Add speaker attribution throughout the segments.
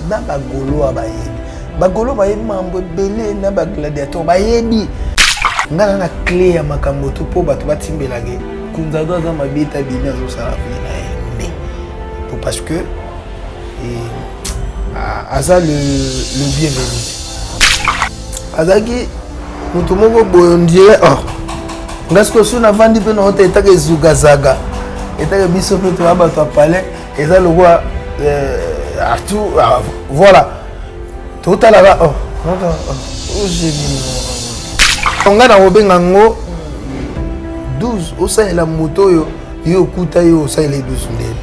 Speaker 1: Na bagolois bayebi, bagolois bayebi makambo ebele na bagladiateur bayebi. Nga na na clé ya makambo tu mpo bato batimbelake kunzado aza mabe ete abimi azosala vie na ye nde po parce que aza le bienvenu. Azalaki moto moko boye on dirait oh nga sikoyo so navandi mpe naota etaka ezugazaga etaka biso mpe toya bato ya palais eza lokola euh, artu ah, voilà totalaka oh, oh, nga nakobenga yango 12 osalela moto oyo yo okuta yo osalela 12 ndele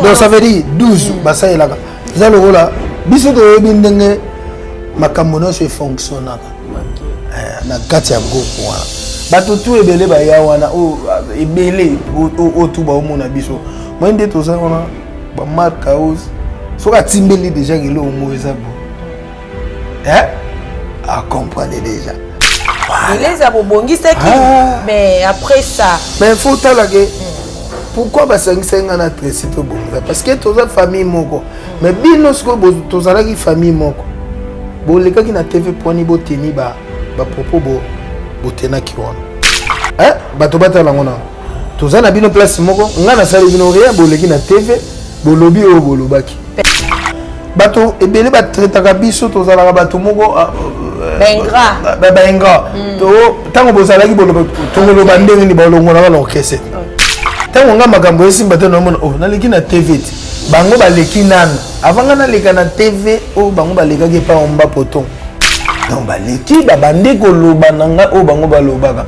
Speaker 1: donc ça veut dire 12 mm. basalelaka eza lokola biso toyebi ndenge makambo nyonso efonctionnaka eh, na kati ya groupe wana bato tu ebele baya wana oyo ebele oyo tu baomona biso moi nde toza wana bamark house soki atimbeli deja eloko moko eza bo eh? acomprendre déjà.
Speaker 2: Eleza bobongisaki ah. Mais après ça
Speaker 1: mais faut otala ke pourquoi basangisaki ngai na Tracy tobongisa parce que toza famille moko. Mais bino sikoyo tozalaki famille moko, bolekaki na TV pwani boteni bapropos botenaki wana. Eh, bato batala yango nano toza na bino place moko, ngai nasali bino rien, boleki na TV bolobi oyo bolobaki. Bato ebele batraitaka biso tozalaka bato moko baingrat. Ntango bozalaki tokoloba ndenge nini balongolaka na orchestre. Ntango nga makambo esimba te, namona oh, naleki na TV te, bango baleki nanu avant nga naleka na TV. Oyo bango balekaki epa omba poton, donc baleki babandi koloba na ngai oyo bango balobaka.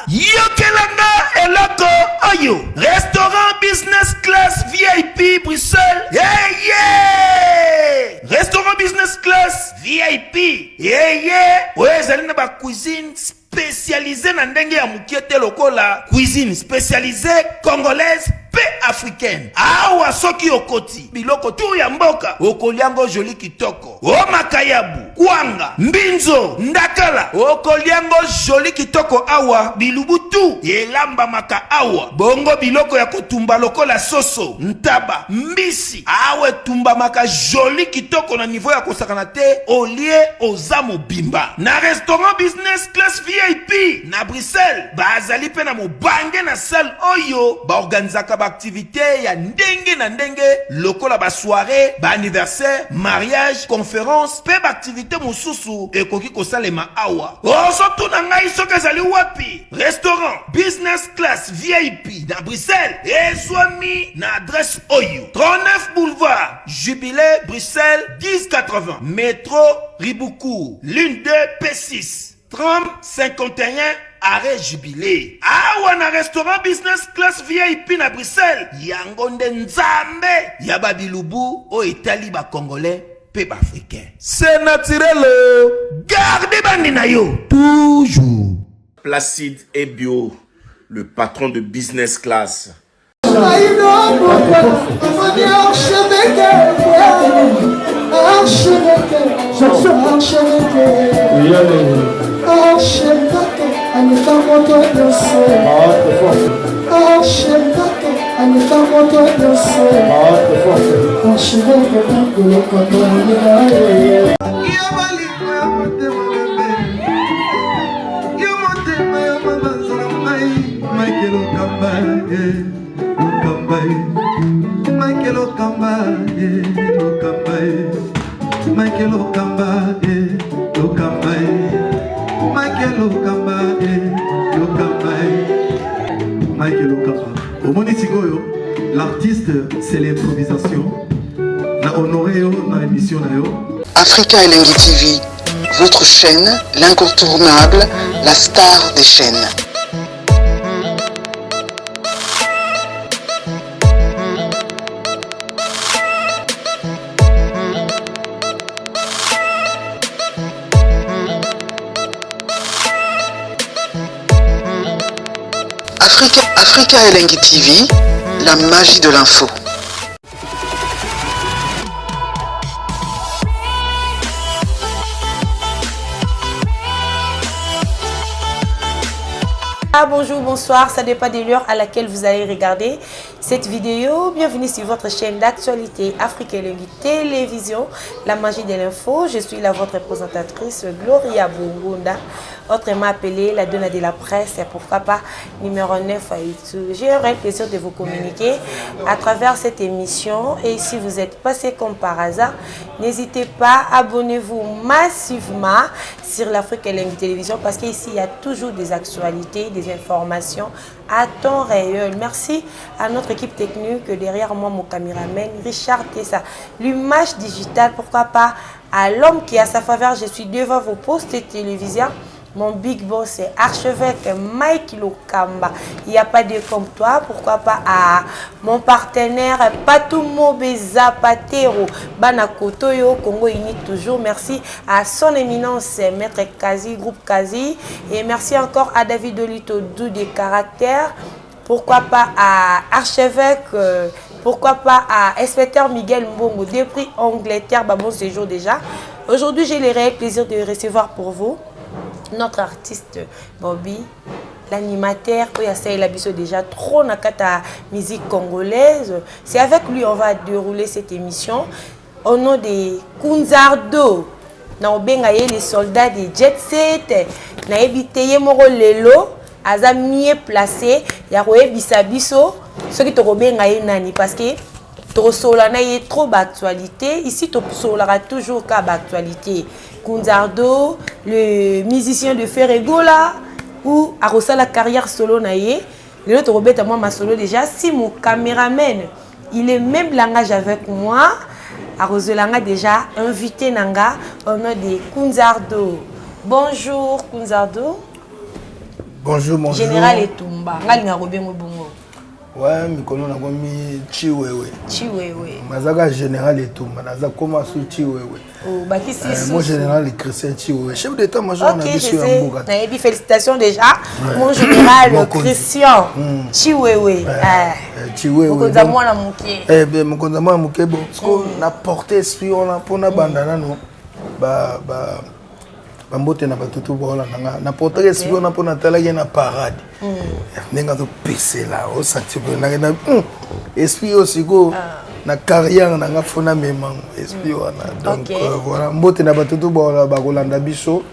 Speaker 3: Yokelanga eloko oyo, restaurant Business Class VIP Bruxelles. Hey, yeah! Restaurant Business Class VIP yeye oyo ezali na bacuisine spécialisé na ndenge ya mokie te, lokola cuisine spécialisée congolaise mpe africaine. Awa soki okoti, biloko tu ya mboka okoliango joli kitoko, o makayabu, kwanga, mbinzo, ndakala, okoliango joli kitoko. Awa bilubu tu elambamaka awa, bongo biloko ya kotumba lokola soso, ntaba, mbisi, awa etumbamaka joli kitoko na niveau ya kosakana te. Olie oza mobimba na restaurant Business Class VIP na Bruxelles. Bazali mpe na mobange na salle oyo baorganizaka baaktivité ya ndenge na ndenge lokola basoirée, baanniversaire, mariage, conférence mpe baaktivité mosusu ekoki kosalema awa. Ozotuna ngai soki ezali wapi? Restaurant Business Class VIP na Bruxelles ezwami na adresse oyo: 39 boulevard Jubilé, Bruxelles 1080, métro Ribaucourt, ligne 2 P6, tram 51, arrêt Jubilé. Awa na restaurant Business Class VIP na Bruxelles, yango nde nzambe ya babilubu oyo etali bacongolais mpe baafricain. C'est naturel, garde bandi na yo toujours.
Speaker 4: Placide Ebio, le patron de Business Class.
Speaker 5: Michael Okamba. Omoni sikoyo, l'artiste, c'est l'improvisation. Na honoré yo na émission na yo.
Speaker 6: Africa Elengi TV, votre chaîne, l'incontournable, la star des chaînes. Africa, Africa Elengi TV, la magie de l'info.
Speaker 2: Ah, bonjour, bonsoir, ça dépend de l'heure à laquelle vous allez regarder. cette vidéo. Bienvenue sur votre chaîne d'actualité Afrique Elengi Télévision, la magie de l'info. Je suis la votre présentatrice Gloria Bungunda, autrement appelée la donna de la presse et pourquoi pas numéro 9 à YouTube. J'ai un plaisir de vous communiquer à travers cette émission et si vous êtes passé comme par hasard, n'hésitez pas, abonnez-vous massivement sur l'Afrique Elengi Télévision parce qu'ici il y a toujours des actualités, des informations à temps réel. Merci à notre équipe technique derrière moi, mon caméraman Richard Tessa. L'image digitale, pourquoi pas à l'homme qui a sa faveur, je suis devant vos postes télévision. Mon big boss est archevêque Mike Lokamba. Il n'y a pas de comme toi. Pourquoi pas à mon partenaire Patou Mobeza Patero Banakotoyo, Congo Uni toujours. Merci à son éminence Maître Kazi, groupe Kazi. Et merci encore à David Olito, doux des caractères. Pourquoi pas à archevêque, pourquoi pas à inspecteur Miguel Mbongo, depuis Angleterre, bah bon séjour déjà. Aujourd'hui, j'ai le réel plaisir de recevoir pour vous notre artiste Bobby, l'animateur, oyo asalela biso déjà trop na kati ya musique congolaise. C'est avec lui on va dérouler cette émission au nom de Kunzardo. Na obenga ye les soldats de Jet Set. Nayebi te ye moko lelo aza mieux placé ya koyebisa biso soki tokobenga ye nani parce que tokosola na ye trop d'actualité. Ici tosolaka toujours ka d'actualité. Kunzardo, le musicien de Ferre Gola ou akosala carrière solo na ye. Lelo tokobeta mwa masolo déjà. Si mon caméraman il est même langage avec moi, akozwelanga déjà invité nanga au nom de Kunzardo. Bonjour Kunzardo.
Speaker 1: Bonjour, bonjour.
Speaker 2: Général Etumba, nga linga kobengo bongo.
Speaker 1: Ouais, mikolo nakomi Chiwewe.
Speaker 2: Chiwewe.
Speaker 1: Mazaka Général Etumba, naza koma su Chiwewe.
Speaker 2: Oh, bakisi
Speaker 1: euh, mon général Christian Chiwewe, chef d'état major na biso ya mboka.
Speaker 2: Nayebi félicitations déjà. Ouais. Mon général Christian Chiwewe.
Speaker 1: Chiwewe.
Speaker 2: Mokonza mwana moke.
Speaker 1: Eh ben mokonza mwana moke bon. Parce que na porter esprit wana pona banda nano ba ba bambote na bato to baolanda nga na portaki esprit wana mpo natalaki ye na parade ndenge azopesela osanti mpenake na esprit oyo sikoyo na carrière na nga fo namemango esprit wana donc voilà mbote na bato to bakolanda biso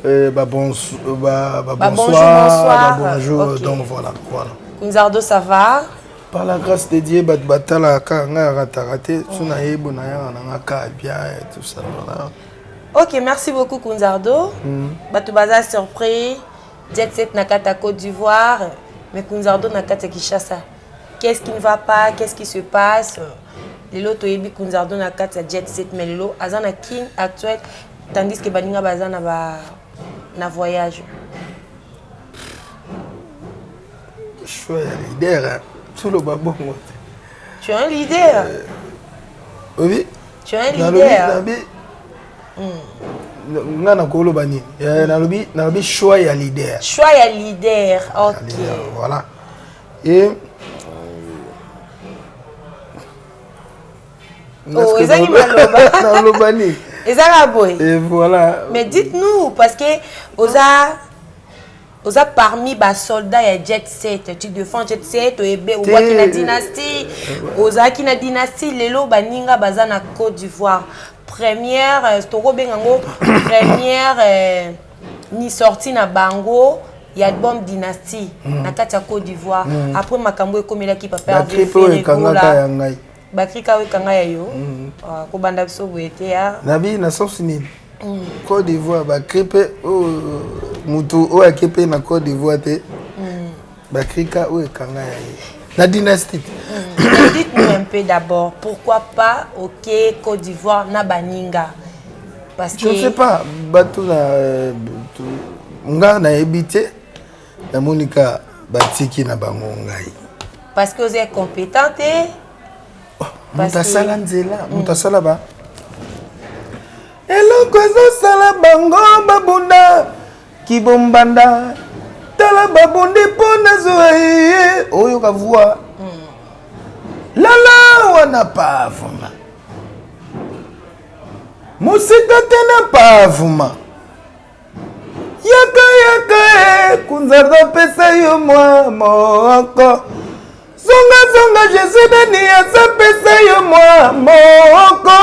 Speaker 1: babonsoir, babonjour, donc voilà voilà.
Speaker 2: Kunzardo, ça va?
Speaker 1: Par la grâce de Dieu, bato batalaka ngai arataka te so nayebi nayaka na nga ka bien et tout ça, voilà.
Speaker 2: Ok, merci beaucoup Kunzardo. Bato baza surpris. Jet Set na kati ya Côte d'Ivoire, mais Kunzardo na kati ya Kinshasa. Qu'est-ce qui ne va pas? Qu'est-ce qui se passe? Lelo toyebi Kunzardo na kati ya Jet Set, mais lelo aza na King actuel tandis que baninga baza na ba na voyage.
Speaker 1: Choix ya leader, toloba bongo te.
Speaker 2: Tu es un leader.
Speaker 1: Oui.
Speaker 2: Tu es un leader.
Speaker 1: Nga nakoloba nini? Nalobi nalobi choix ya leader.
Speaker 2: Choix ya leader, ok.
Speaker 1: Leader, voilà. Et
Speaker 2: Oh, ezangi maloba.
Speaker 1: Naloba nini?
Speaker 2: Ezaka boye.
Speaker 1: Et voilà.
Speaker 2: Mais dites-nous parce que oza oza parmi basoldat ya Jet Set, tu défends Jet Set, oyebe obwaki na dynastie, ozalaki na dynastie. Lelo baninga baza na Côte d'Ivoire, première tokobenga yango première ni sortie na bango ya album Dynastie na kati ya Côte d'Ivoire. Après makambo ekomelaki papa
Speaker 1: Hervé Ferre ekangaka ya ngai.
Speaker 2: Bakrika oyo ekanga ya yo, kobanda biso boye te ya
Speaker 1: nabi na sens nini? Côte d'Ivoire bakri mpe oyo motu oyo ake mpe na Côte d'Ivoire te, bakrika oyo ekanga ya ye na dynastie.
Speaker 2: Dites-nous un peu d'abord pourquoi pas ok Côte d'Ivoire na baninga, parce que
Speaker 1: je ne sais pas, bato na nga nayebi te, namoni ka batiki na bango ngai.
Speaker 2: Parce que oza compétent te?
Speaker 1: Moto asala nzela, moto asala ba eloko ezosala bango babunda kibombanda, tala babundi mpo nazwa ye oyoka voix lala wana pavuma mosika te na pavuma yaka yaka e Kunzardo apesa yo mwa moko. Zonga zonga Jesus nani azapesa yo mwa moko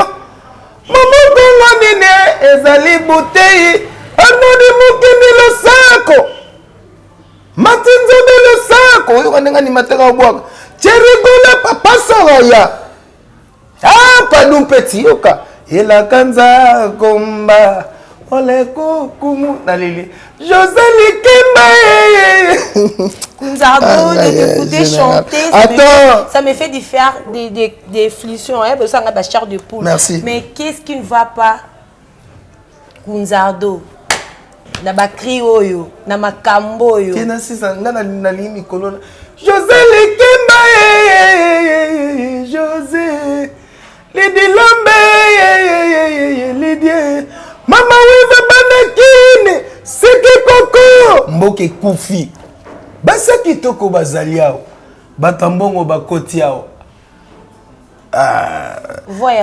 Speaker 1: momokongo nini ezali butei anoni mokende losako matinzobe losako oyoka ndenge animateur abwaka cherigola papa soraya Ah, padu mpe tiyoka elaka nzakomba olekukumu naleli José Likemba.
Speaker 2: Kunzardo, ah, de t'écouter chanter, ça me, fait, ça me fait du faire des, des, des frissons, hein, parce que ça chair de poule.
Speaker 1: Merci.
Speaker 2: Mais qu'est-ce qui ne va pas, Kunzardo? na bakri oyo na makambo oyo
Speaker 1: te nasisa nga nalingi mikolo josé likemba josé lidilombe lidie mama wiva banakini siki koko mboka ekufi basi ya kitoko bazali awa bato ya mbongo bakoti awa Ah.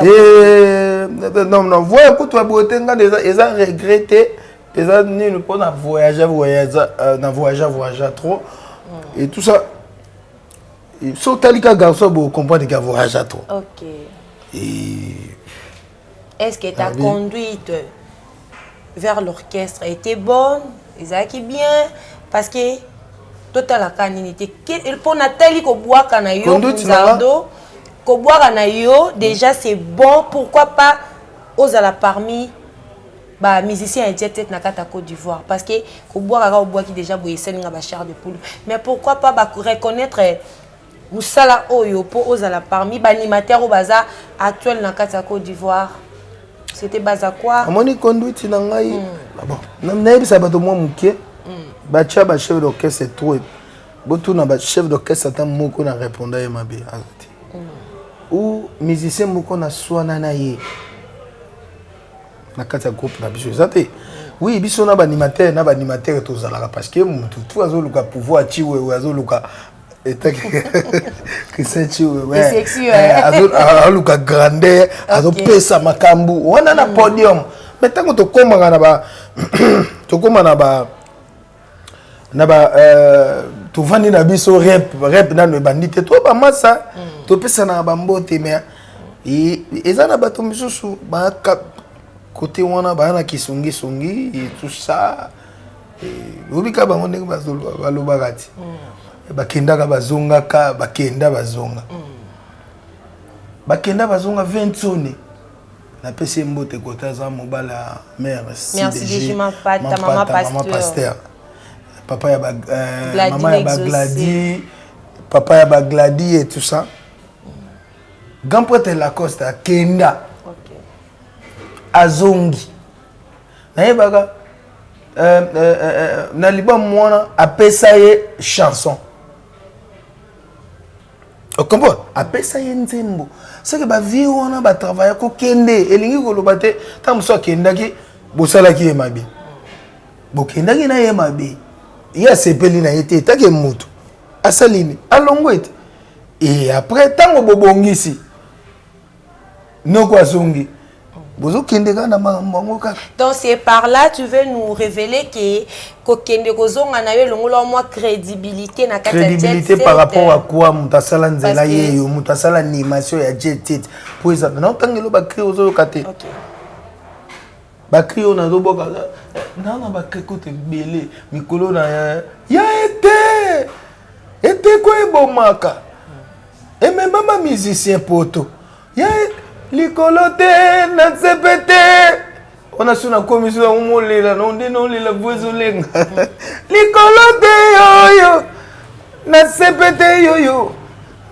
Speaker 1: Eh, non non voya kutu ya boye te nga eza regret te eza nini mpo na voyage voyage euh, na voyage voyage trop mm. et tout ça so otali ka garçon boye comprendre ka voyage trop
Speaker 2: ok
Speaker 1: et
Speaker 2: est-ce que ta ah, conduite vers l'orchestre était bonne ezalaki bien parce que totalaka nini te mpo natali kobwaka na yo Kunzardo kobwaka na yo déjà c'est bon pourquoi pas ozala parmi ba musicien ya jet set na kati ya Côte d'Ivoire parce que kobwaka kaka obwaki déjà boye esali nga ba chair de poule mais pourquoi pas ba reconnaître mosala oyo mpo ozala parmi baanimateur oyo baza actuel na kati ya Côte d'Ivoire c'était baza quoi
Speaker 1: amoni conduite na ngai mm. bon nayebisa bato mwa moke mm. batya bachef d'orchestre trop botuna bachef d'orchestre ata moko na répondant ye mabe aza te mm. ou musicien moko naswana na ye na kati ya groupe na biso eza te oui biso na baanimateur na baanimateur tozalaka parce que motu tu azoluka pouvoir chiwewe azoluka etaki christian chiwewe azoluka grandeur azopesa makambo wana na podium mais ntango tokomaka na ba tokóma na ba na ba euh, tovandi na biso rep rep nano ebandi te to bamasa mm. topesanaka bambote mais eza na bato misusu baka kote wana baya na kisongisongi et tout ça obika bango ndenge balobaka ti mm. bakendaka bazongaka bakenda bazonga mm. bakenda bazonga 20 soni napesi ye mbote kote aza mobali ya mare
Speaker 2: CDG mama
Speaker 1: pasteur papa ya ba euh, mama ya bagladi papa ya bagladi et tout ça grand prêtre Lacoste akenda okay. azongi nayebaka euh, euh, euh, na liba mwana apesa ye chanson okomprendre apesa ye nzembo seke bavie wana batravaille kokende elingi koloba te ntango mosusu akendaki bosalaki ye mabe bokendaki na ye mabe ye asepeli na ye te etake motu asali nini alongo ete e après ntango bobongisi noko azongi bozokende kaka na makambo yango kaka
Speaker 2: donc c'est par là tu veux nous révéler que kokende kozonga na yo elongola mwa crédibilité na
Speaker 1: kati crédibilité par rapport à quoi moto asala nzela yeyo moto asala animation ya jet set mpo eza na otangelo bacri ozoyoka te bacri oyo nazobwaka na na bacri kutu ebele mikolo na ya ete eteko ebomaka emema ba musicien poto ya likolo te na nse mpe te wana so nakomi so yango molela na nde naolela vo ezolenga likolo te yoyo na nse mpe te yoyo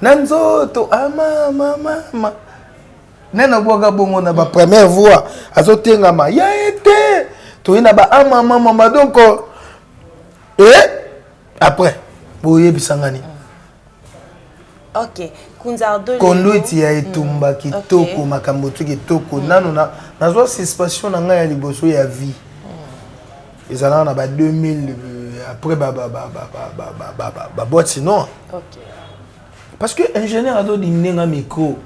Speaker 1: na nzoto amamamama nde nabwaka bongo na ba première voix azotengama ya ye te toye na ba amamamama donc e après boyebisa nga nini
Speaker 2: ok kunzardo
Speaker 1: conduite ya etumba mm. kitoko okay. makambo tu kitoko mm. nano nazwa suspension na ngai ya liboso ya vie mm. ezalaka na ba 2000 euh, après baboite sinon
Speaker 2: okay.
Speaker 1: parce que ingénieur azodinde nga micro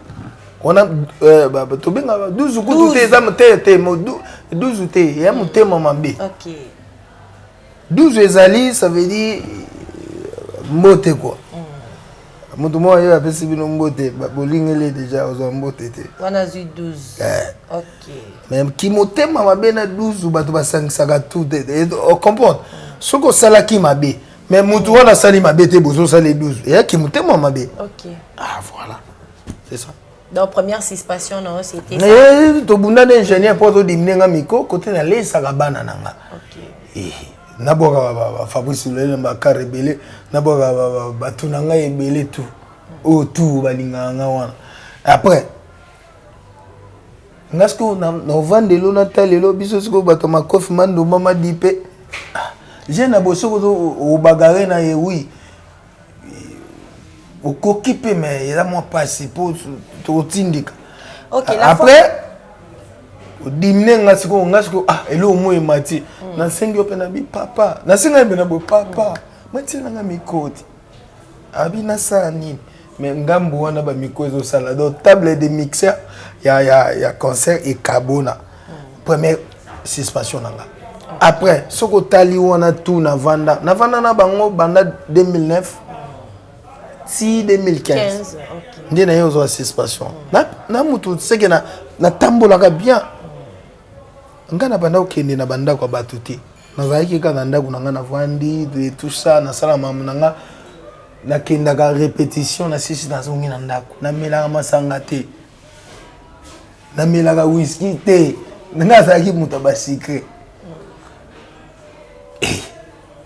Speaker 1: wana euh, tobenga 12 kutu te eza te te 12 te ya motema mabe
Speaker 2: okay.
Speaker 1: 12 ezali ça veut dire mbote quoi mm. Moto moko aye apesi bino mbote, bolingeli deja ozwa mbote te.
Speaker 2: Wana azwi 12.
Speaker 1: Eh. Ok. Mais kimotema mabe na 12 bato basangisaka tout te. Ocomprendre? Soki osalaki mabe, mais moto wana asali mabe te bozosala 12. Eyaki motema mabe.
Speaker 2: Ok.
Speaker 1: Ah voilà. C'est ça.
Speaker 2: Donc première suspension non, c'était
Speaker 1: ça. Eh, tobunda na ingénieur mpo azodimine nga miko kote nalesaka bana na nga.
Speaker 2: Ok.
Speaker 1: Eh. Nabwaka bafabrice lolele na bakar ebele, nabwaka bato na ngai ebele tout oyo tout balingaka nga wana. Après nga sikoyo naovandelo natalelo biso sikoyo bato makofi mandumba madipe je na boye soki obagare na ye wi okoki mpe me eza mwa mpasi mpo tokotindika. Après odimine nga sikoyo, nga sikoyo ah eloko mo emati, nasengi yo mpe na bi papa, nasenga ye mpe na boye papa matiela nga mikoti abi nasala nini. Mais ngambo wana bamiko ezosala, donc table de mixeur ya concert ekabona. Première suspension na nga. Après soki otali wana tout, navanda navanda na bango banda 2009 ti 2015 nde na ye ozwa suspension na mutu seke natambolaka bien. Ngai na banda kokende na bandako ya bato te, nazalaki kaka na ndako na ngai, navandi tout ça, nasala makambo na nga, nakendaka répétition, nasisi nazongi na ndako. Namelaka masanga te, namelaka whisky te, ngai azalaki moto ya basucré.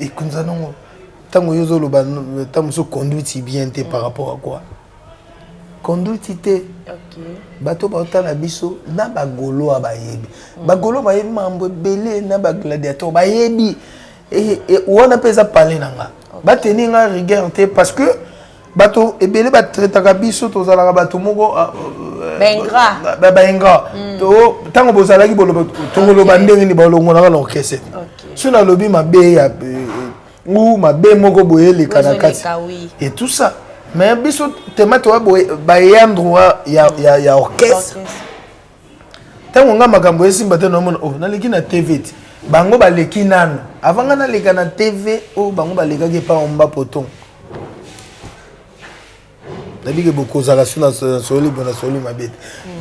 Speaker 1: Ekunza nango ntango yo ozoloba ntango mosusu conduite bien te par rapport à quoi? Conduite te. Bato baotala biso na bagaulois bayebi, bagaulois bayebi makambo ebele na bagladiateur bayebi wana mpe eza pale na nga. Bateni nga rigueur te parce que bato ebele batraitaka biso, tozalaka bato moko baingrat. Ntango bozalaki tokoloba ndenge nini balongolaka na orchestre, so nalobi mabe ya ou mabe moko boye eleka na kati et tout ça. Mais biso tema toya bayan droit ya orchestre. Ntango nga makambo esimba te, naomona oh, naleki na TV ti bango baleki nano avant nga naleka na TV. Oyo bango balekaki epa omba poton, nabike bokozala so nasoli bo nasoli mabe te.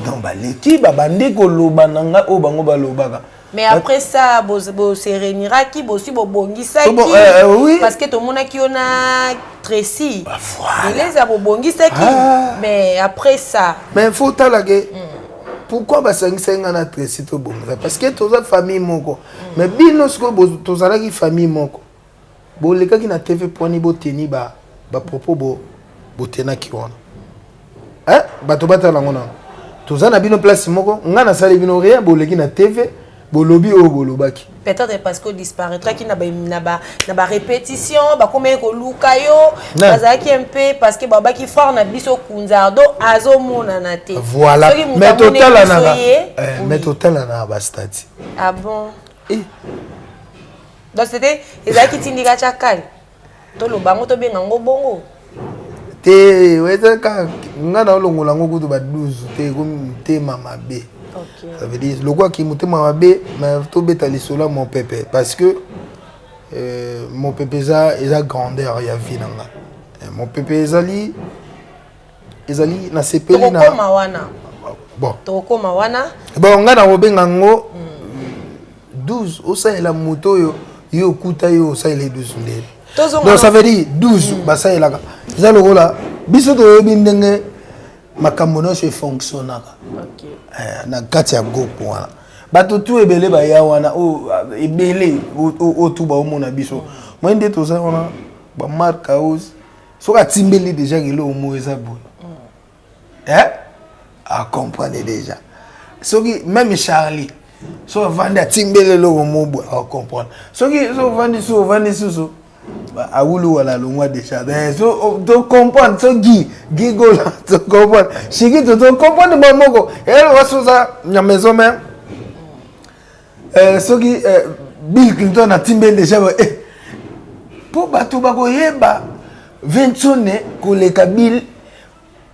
Speaker 1: Donc baleki babandi koloba na nga oyo bango balobaka.
Speaker 2: Mais après ça, bose réuniraki, bosi bobongisaki?
Speaker 1: Oui.
Speaker 2: Parce que tomonaki yo na Tracy eleza, bobongisaki, mais après ça?
Speaker 1: Mais faut tala ke pourquoi basangisaki nga na Tracy tobongisa, parce que toza famille moko. Mais bino sikoyo tozalaki famille moko, bolekaki na TV pwani boteni bapropos botenaki wana. Bato batala yango nano, toza na bino place moko, nga nasali bino rien, boleki na TV, bolobi oyo bolobaki.
Speaker 2: Peut-être parce que disparaîtraki na barépétition, bakomaki koluka yo, bazalaki un peu parce que babaki frère na biso Kunzardo azomonana te.
Speaker 1: Voilà, mais totalanaka, mais totalanaka bastati.
Speaker 2: Ah bon? Donc c'était ezalaki tindika tia kale, toloba yango, tobenga yango bongo.
Speaker 1: Te, eza kaka nga na olongola yango kutu ba 12 te, ekomi motema mabe. Ça veut dire lokwaki motema mabe. Mais tobeta lisolo ya mopepe parce que mopepe eza grandeur ya vie na nga. Mopepe ezali nasepeli
Speaker 2: na tokokoma wana.
Speaker 1: Bon.
Speaker 2: Tokokoma wana.
Speaker 1: Bon, nga na kobenga yango 12 osalela moto oyo yo okuta yo osalela 12 ndeni. Donc ça veut dire 12 basalelaka eza lokola biso toyebi ndenge makambo nyonso efonctionnaka na kati ya groupe wana. Bato tu ebele baya wana, oyo ebele oyo tu baomona biso moi nde toza wana, bamark house soki atimbeli déjà eloko moko eza boye, acomprendre déjà. Soki même Charlie soki avandi atimbeli eloko moko boye, acomprendre. Soki ovandi su ovandi susu awulu wala alongwa déjà, to comprendre. So gi gigola to comprendre, shiki to comprendre bamoko eloko so oza na maison mère. Soki Bill Clinton atimbeli déjà, mpo bato bakoyeba Vinsone koleka Bill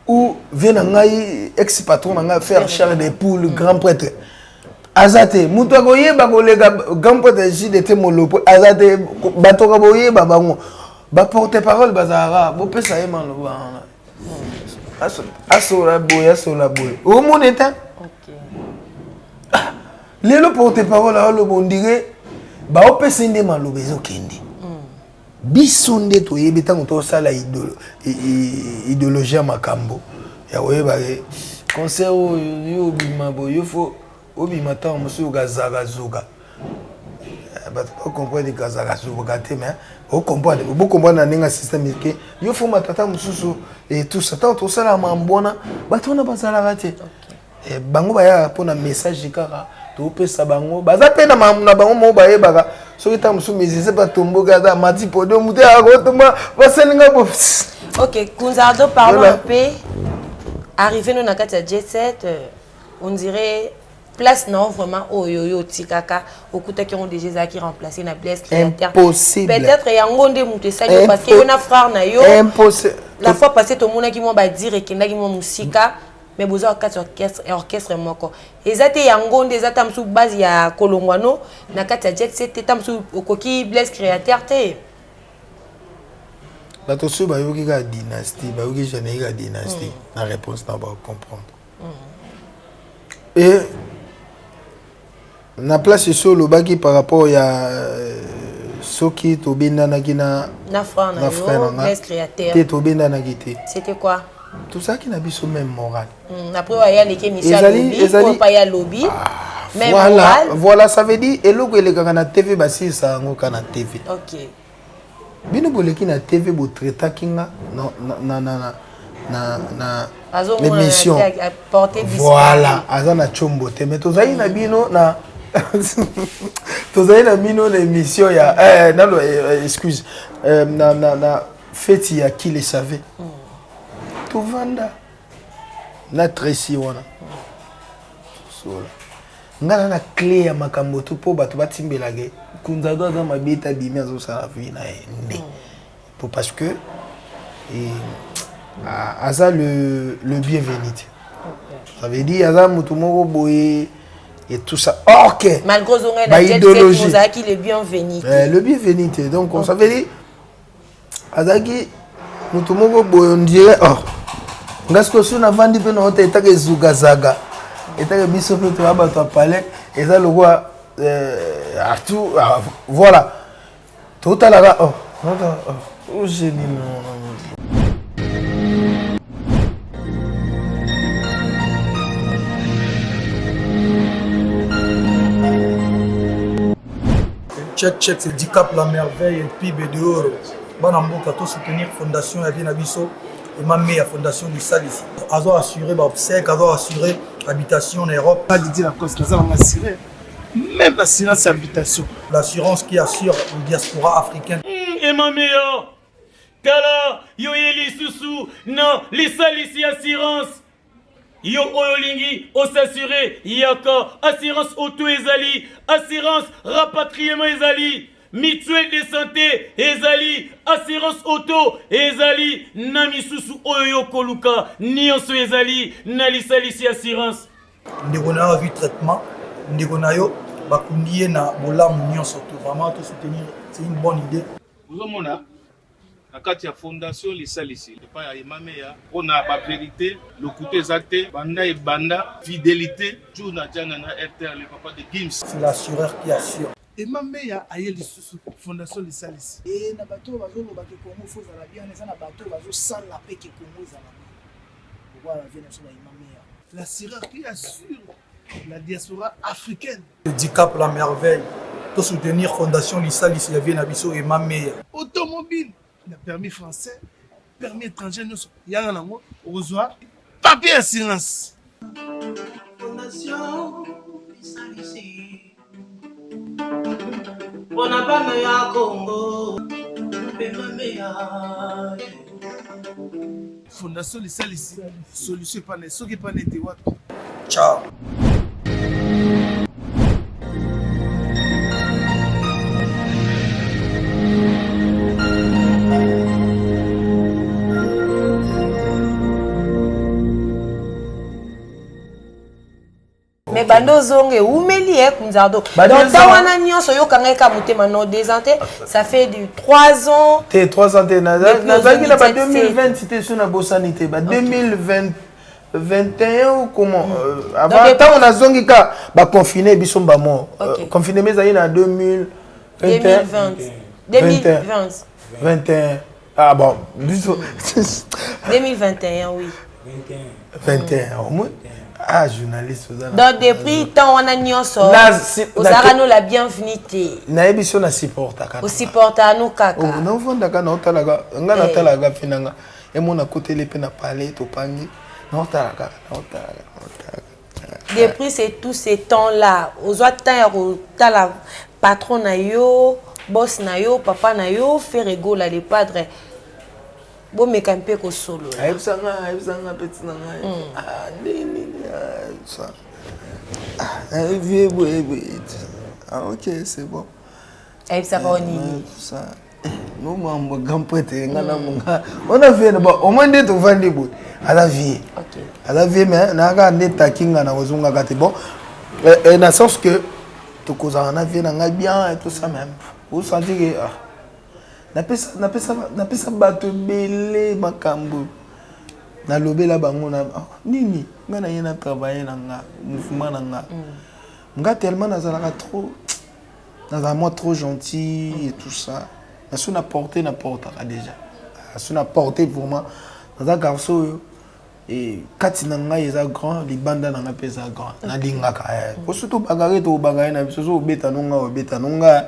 Speaker 1: ou vie na ngai ex patron na ngai faire chair de poule. Grand prêtre aza te, moto akoyeba koleka grand prêtre JDT Molopo aza te. Bato ka boyeba bango baporte parole bazalaka, bopesa ye maloba wana. Asola boye, asola boye. Omona ete ah, lelo porte parole aoloba ondire baopesa nde maloba ezokende. Biso nde toyebi ntango tosala idéologie ya makambo ya koyeba ke concert oyo yo obima boye, yo fo obima ntango mosusu kazakazuka. Bato bacomprendre kazakazuka te, mais ocomprendre, bocomprendre na ndenge ya système ke yo fo matata mosusu et tout ça. Ntango tosala mambo wana, bato wana bazalaka te. Bango bayaka mpona message kaka topesa bango, baza mpe na makambo na bango moko bayebaka. Soki ntango mosusu musicien batomboki, aza mati podium, moto akotomba basalinga bo.
Speaker 2: Ok, Kunzardo, parlons un peu. Arrivé nous na kati ya Jet Set, on dirait place non vraiment oyo yo otikaka, okutaki yango déjà ezalaki remplacé na Blaise Créateur.
Speaker 1: Impossible.
Speaker 2: Peut-être yango nde moto esali yo, parce que yo na frère na yo,
Speaker 1: Impossible.
Speaker 2: la fois passée tomonaki mwa badire ekendaki mwa mosika, mais boza kati ya orchestre moko. Eza te yango nde eza ta mosusu base ya kolongwano na kati ya Jet Set te, ta mosusu okoki Blaise Créateur te.
Speaker 1: Bato soki bayoki kaka dynastie, bayoki générique ya dynastie, na réponse na bacomprendre. Et na place esi olobaki par rapport ya soki tobendanaki na
Speaker 2: na frère na
Speaker 1: na frère
Speaker 2: yo
Speaker 1: na nga.
Speaker 2: Blaise Créateur.
Speaker 1: Te, tobendanaki te.
Speaker 2: C'était quoi?
Speaker 1: Tozalaki na biso même moral.
Speaker 2: Après oyo aya aleki émission, alobi oyo pa ya alobi même
Speaker 1: Voilà.
Speaker 2: moral.
Speaker 1: Voilà, ça veut dire eloko elekaka na TV, basilisa yango ka na TV. Bino boleki na TV, botraitaki nga na na na na na na
Speaker 2: Azomona
Speaker 1: émission.
Speaker 2: te, porter disparu.
Speaker 1: Voilà, aza na tshombo te, mais tozali na bino na tozali na bino na émission ya nano, excuse, na feti ya qui le savait. Tovanda na Tracy wana, sola nga na clé ya makambo tu mpo bato batimbelaka Kunzardo aza mabe ete abimi azosala vie na ye nde po parce que aza le bienvenu te. Ça veut dire aza motu moko boye et tout ça. Ok.
Speaker 2: Malgré ozongai
Speaker 1: Ba
Speaker 2: na Jet Set,
Speaker 1: idéologie.
Speaker 2: ozalaki le bienvenu te.
Speaker 1: Le bienvenu te. Donc ça veut dire azalaki motu moko boye, on dirait oh nga sikoyo so navandi mpe naota etaka ezugazaga, etaka biso mpe toya bato ya palais, eza lokwa atu ah, voilà, totalaka oh, oh, oh, génie non, non, non.
Speaker 7: Check, check, c'est Dicap la merveille et puis Bedoro. Bana mboka to soutenir fondation ya vie na biso et ma meilleure fondation du Salisi. Azo assurer ba obsèques, azo assurer habitation en Europe.
Speaker 8: Pas Didier Lacoste, naza nanga assuré. Même l'assurance habitation.
Speaker 7: L'assurance qui assure le diaspora africaine.
Speaker 9: Emma Meya, tala yo ye lisusu na lisalisi assurance. Yo oyo olingi osasure, yaka. Assurance auto ezali, assurance rapatriement ezali, mutuelle de santé ezali, assurance auto ezali, na misusu oyo yo koluka nyonso ezali na lisalisi assurance.
Speaker 7: Ndeko na yo azwi traitement, ndeko na yo bakundi ye na bolamu nyonso. To vraiment to soutenir, c'est une bonne idée.
Speaker 10: Ozomona na kati ya fondation lisalisi epai ya Emameya mpona baverité, lokuta eza te, banda ebanda fidélité jour na jana na RTR, le papa de Gims.
Speaker 7: C'est l'assureur qui assure.
Speaker 8: Emameya aye lisusu fondation lisalisi.
Speaker 11: E na bato oyo bazoloba ke Congo fo ezala bien, eza na bato oyo bazosala mpe ke Congo ezala bien. Pourquoi la vie na biso ba Emameya?
Speaker 8: L'assureur qui assure la diaspora africaine.
Speaker 7: Dicap la merveille. To soutenir fondation lisalisi ya vie na biso Emameya.
Speaker 8: Automobile na permis français, permis étranger nyonso yanga nango okozwa papier assurance.
Speaker 12: Fondation lisalisi mpona bana ya Congo mpe Mameya.
Speaker 8: Fondation lisalisi, solution epana soki epana ete wapi.
Speaker 7: Ciao.
Speaker 2: Mais banda ozonga ewumeli e Kunzardo. Donc temps wana nyonso oyokanga eka motema no 2 ans te, ça fait du 3 ans.
Speaker 1: Te 3 ans te, nazalaki na ba 2020 te, so nabosani te, ba 2020 21 ou comment mm. euh, avant ntango nazongi ka baconfine biso mbamo euh, confinement ezali na 2021
Speaker 2: 2020
Speaker 1: 21 ah bon biso
Speaker 2: 2021 oui
Speaker 1: 21 au moins ah journaliste
Speaker 2: oza donc depuis temps wana nyonso ozalaka no la bienvenue te
Speaker 1: nayebi so na supportaka
Speaker 2: osupportaka no kaka
Speaker 1: oh, naofandaka naotalaka nga eh. natalaka mpe nanga emona kotele mpe na palais topangi naotala kaka naotalaka naotalaka
Speaker 2: depuis c'est tout ces temps là ozwa temps ya kotala patron na yo boss na yo papa na yo Ferre Gola le padre bomeka mpe kosolola
Speaker 1: ayebisa nga ayebisa nga peti na ngai hmm. ah, ndenge nini ah, ah, vie boye boye ah, ok c'est bon
Speaker 2: ayebisaka yo nini
Speaker 1: no mambo grand prêtre nga na monga ona vie na ba au moins nde tovandi boye aza vie aza vie mais nayaka nde takinga na kozongaka te bon euh, euh, na sens que tokozala na vie na ngai bien et tout ça même osanti ke ah, napesa napesa napesa bato ebele makambo nalobela bango na ah, nini ngai naye na travaille na nga mouvement na nga mm. nga tellement nazalaka trop nazala mwa trop gentil et tout ça naso na porte na portaka déjà naso na porte vraiment naza garçon oyo e kati na ngai eza grand libanda na ngai mpe eza grand nalingaka eh. po surtout bagare tobagare na biso so obeta no ngai obeta no ngai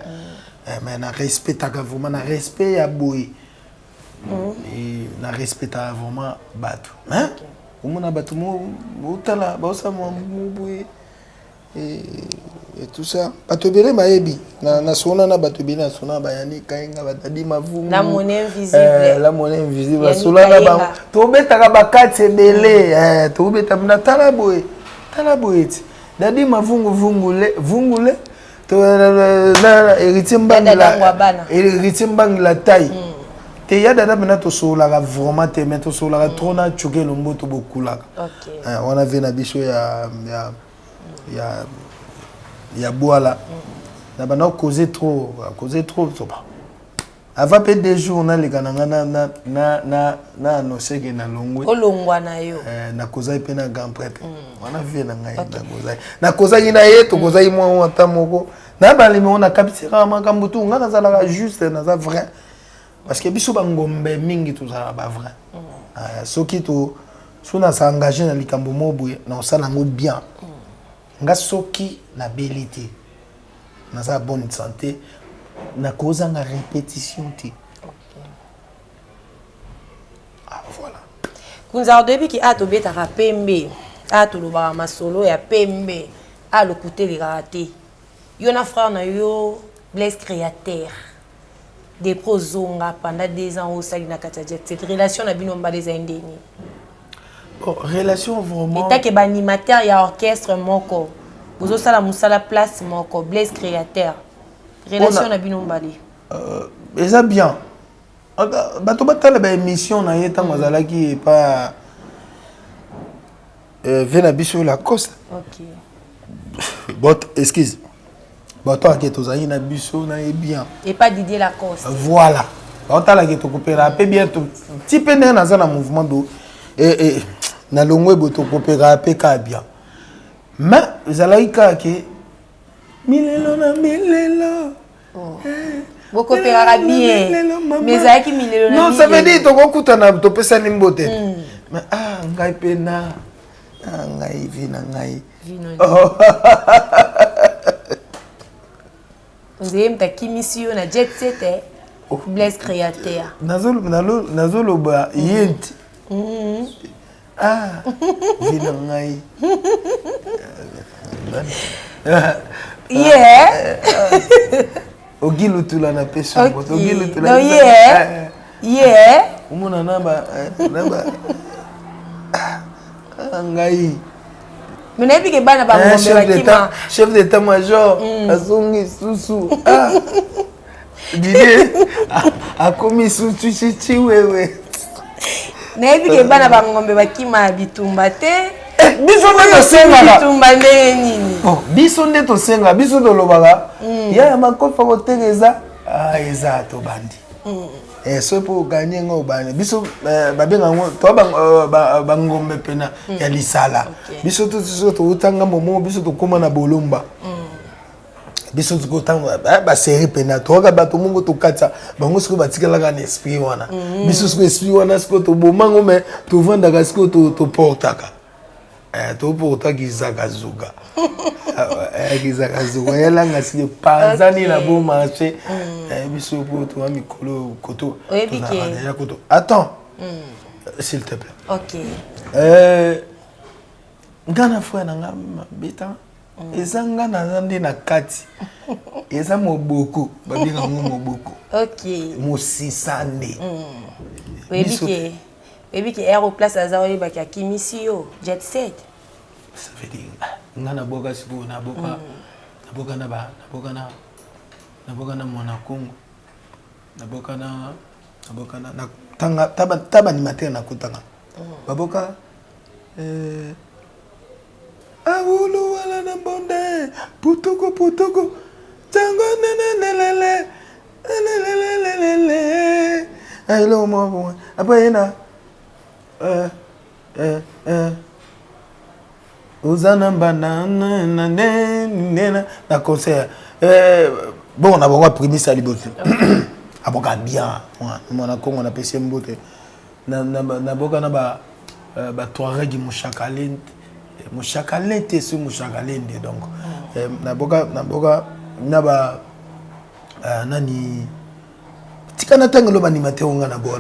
Speaker 1: eh, mais na respectaka vraiment na respect ya boye mm. na respectaka vraiment bato mais omona bato otala baosala boye et, et tout ça bato ebele bayebi na sona na bato ebele na sona bayani kayenga batadi mavungu
Speaker 2: la monnaie invisible eh,
Speaker 1: la monnaie invisible basola na bango tobetaka bakati ebele mm. eh, tobeta na tala boye tala boye ti dadi mavungu vungule vungule héritier mbangila héritier mbangila taille mm. te ya dada mpena tosololaka vraiment te mais tosololaka mm. trop na coke elombo tobokulaka eh, wana vie na biso ya, ya ya ya bwala na banda causer trop causer trop soba avant mpe deux jours naleka na nga na, na, na, na, na annonce ke nalongwe
Speaker 2: olongwa na yo
Speaker 1: eh, nakozaki mpe na grand prêtre mm. wana vie na ngai okay. nakozaki nakozaki na ye tokozaki mwa mm. ata moko na balimero nakabiselaka makambo tu ngai nazalaka juste naza vrai parce que biso bangombe mingi tozalaka bavrai mm. uh, soki to soki na s'engage na likambo moko boye na kosala yango bien mm. nga soki nabeli te naza bonne santé nakozanga répétition te ah, voilà
Speaker 2: kunzaka toyebi ki a tobetaka pembe a tolobaka masolo ya pembe a lokuta elekaka te yo na frère na yo blaise créateur depuis ozonga pendant deux ans osali na kati ya jet set relation na bino mbala ezali ndenge nini
Speaker 1: bon, relation vraiment
Speaker 2: etake baanimateur ya orchestre moko bozosala mosala place moko blaise créateur relation na bino mbale
Speaker 1: euh, eza bien ah, bato batala baémission na ye ntango azalaki epa euh, vie na biso lacoste
Speaker 2: okay.
Speaker 1: bot excuse bato ake tozalaki na biso na ye bien
Speaker 2: epa didier lacoste
Speaker 1: voilà baotalaki tokopela mpe bien ti mpe ndenge naza na mouvement do eh, eh, na longwe boye tokopelaka mpe kaka bien mais ezalaki kaka ke milelo na milelo
Speaker 2: oh. eh. bokopelaka bien mais ezalaki milelo
Speaker 1: na non ça veut dire tokokutana topesani mbote hmm. mais ah ngai mpe na ah, ngai vi na ngai
Speaker 2: oh. nzeye moto akimisi yo na jet set eh? oh. blaise créateur
Speaker 1: nazoloba ye nti mm-hmm. ah vi na ngai
Speaker 2: ye
Speaker 1: ogi lutula na pesi
Speaker 2: moto ogi lutula ye ye
Speaker 1: omona na ba na ba ah, ngai
Speaker 2: mais nayebi ke bana bangombe bakima
Speaker 1: chef d'état major mm. azongi susu ah. Didier akomi susu chichi wewe
Speaker 2: nayebi ke bana bangombe bakima bitumba te eh.
Speaker 1: Biso nde tosengaka.
Speaker 2: Bitumba ndenge nini?
Speaker 1: Bon, biso nde tosengaka, biso tolobaka mm. Yaya makofa koteka eza ah, eza tobandi mm. Eh, soki mpo oganye ngo obandi biso eh, babenga yango toa eh, bangombe mpena mm. ya lisala okay. Biso to touta ngambo moko, biso tokóma na bolomba mm. Biso sikoyo ntango baserie mpena toyaka bato mongo tokatisa bango sikoyo batikalaka na esprit wana mm. Biso sikoyo esprit wana sikoyo tobomango me tovandaka sikoyo toportaka eh, toporta kizakazuka eh, kizakazuka yalanga sikoyo panzani na bo marché mm. eh, biso po toa mikolo koto tozalaka koto attends mm. S'il te plaît
Speaker 2: okay.
Speaker 1: Nga na frère na nga mabeta mm. Eza nga naza nde na kati eza moboko babenga yango moboko
Speaker 2: okay.
Speaker 1: Mosisa nde
Speaker 2: mm. Oyebi ke air place aza oyebaki akimisi yo jet set.
Speaker 1: Ça veut dire nga naboka sikoyo naboka mm. Naboka na ba naboka na naboka na mwana Kongo naboka na naboka na tanga taba taba animateur nakutanga mm. Baboka eh, awulu wala na mbonde putuku putuku tango nenenelele lelelelelele eloko moko boye apres ye na eh, eh, eh. Oza na mbanda na na concert eh, bongo na bango aprimisa liboso aboka bien mwana Kongo napesi ye mbote naboka na ba euh, ba Touareg mushakalente mushakalente si mushakalende donc mm. Naboka naboka na ba euh, nani tika na ntango eloba animateur nga na bola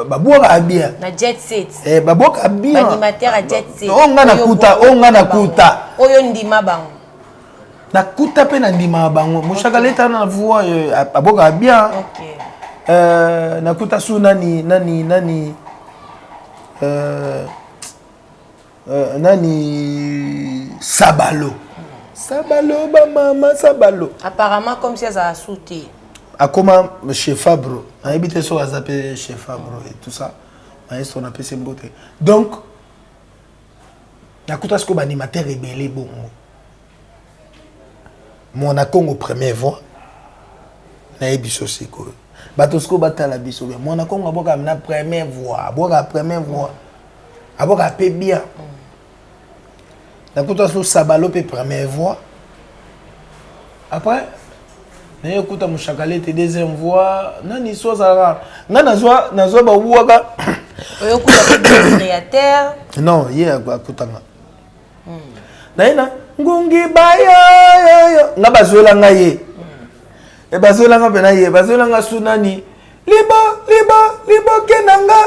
Speaker 1: babwaka bien
Speaker 2: na jet set
Speaker 1: eh, babwaka bien
Speaker 2: animateur ya jet set
Speaker 1: oyo nga nakuta oyo nga nakuta
Speaker 2: oyo ndima bango
Speaker 1: nakuta mpe nandimaka bango moshakaleta na voi euh, abwakaka bien
Speaker 2: okay.
Speaker 1: Euh, nakuta su nani nani nani euh, euh, nani sabalo sabalo bamama sabalo
Speaker 2: apparemment comme si azala su te
Speaker 1: akoma chez Fabro nayebi te soki aza mpe chez Fabro et tout ça maestro napesi mbote donc nakuta sikoyo baanimateur ebele bongo mwana Congo première voix nayebi biso sikoyo bato sikoyo batala biso bien mwana Congo abwaka na première voix abwaka première voix abwaka mpe bien nakuta so sabalo mpe première voix après naye okuta moshakalete deuxième voix nani so azalaka nga nazwa nazwa bawuwaka
Speaker 2: oyokuta mpe créateur
Speaker 1: non ye akutanga hmm. Naye na ngungi bayoyoyo nga bazwela nga ye hmm. E bazwela nga mpena ye bazwela nga su nani libo libo liboke na nga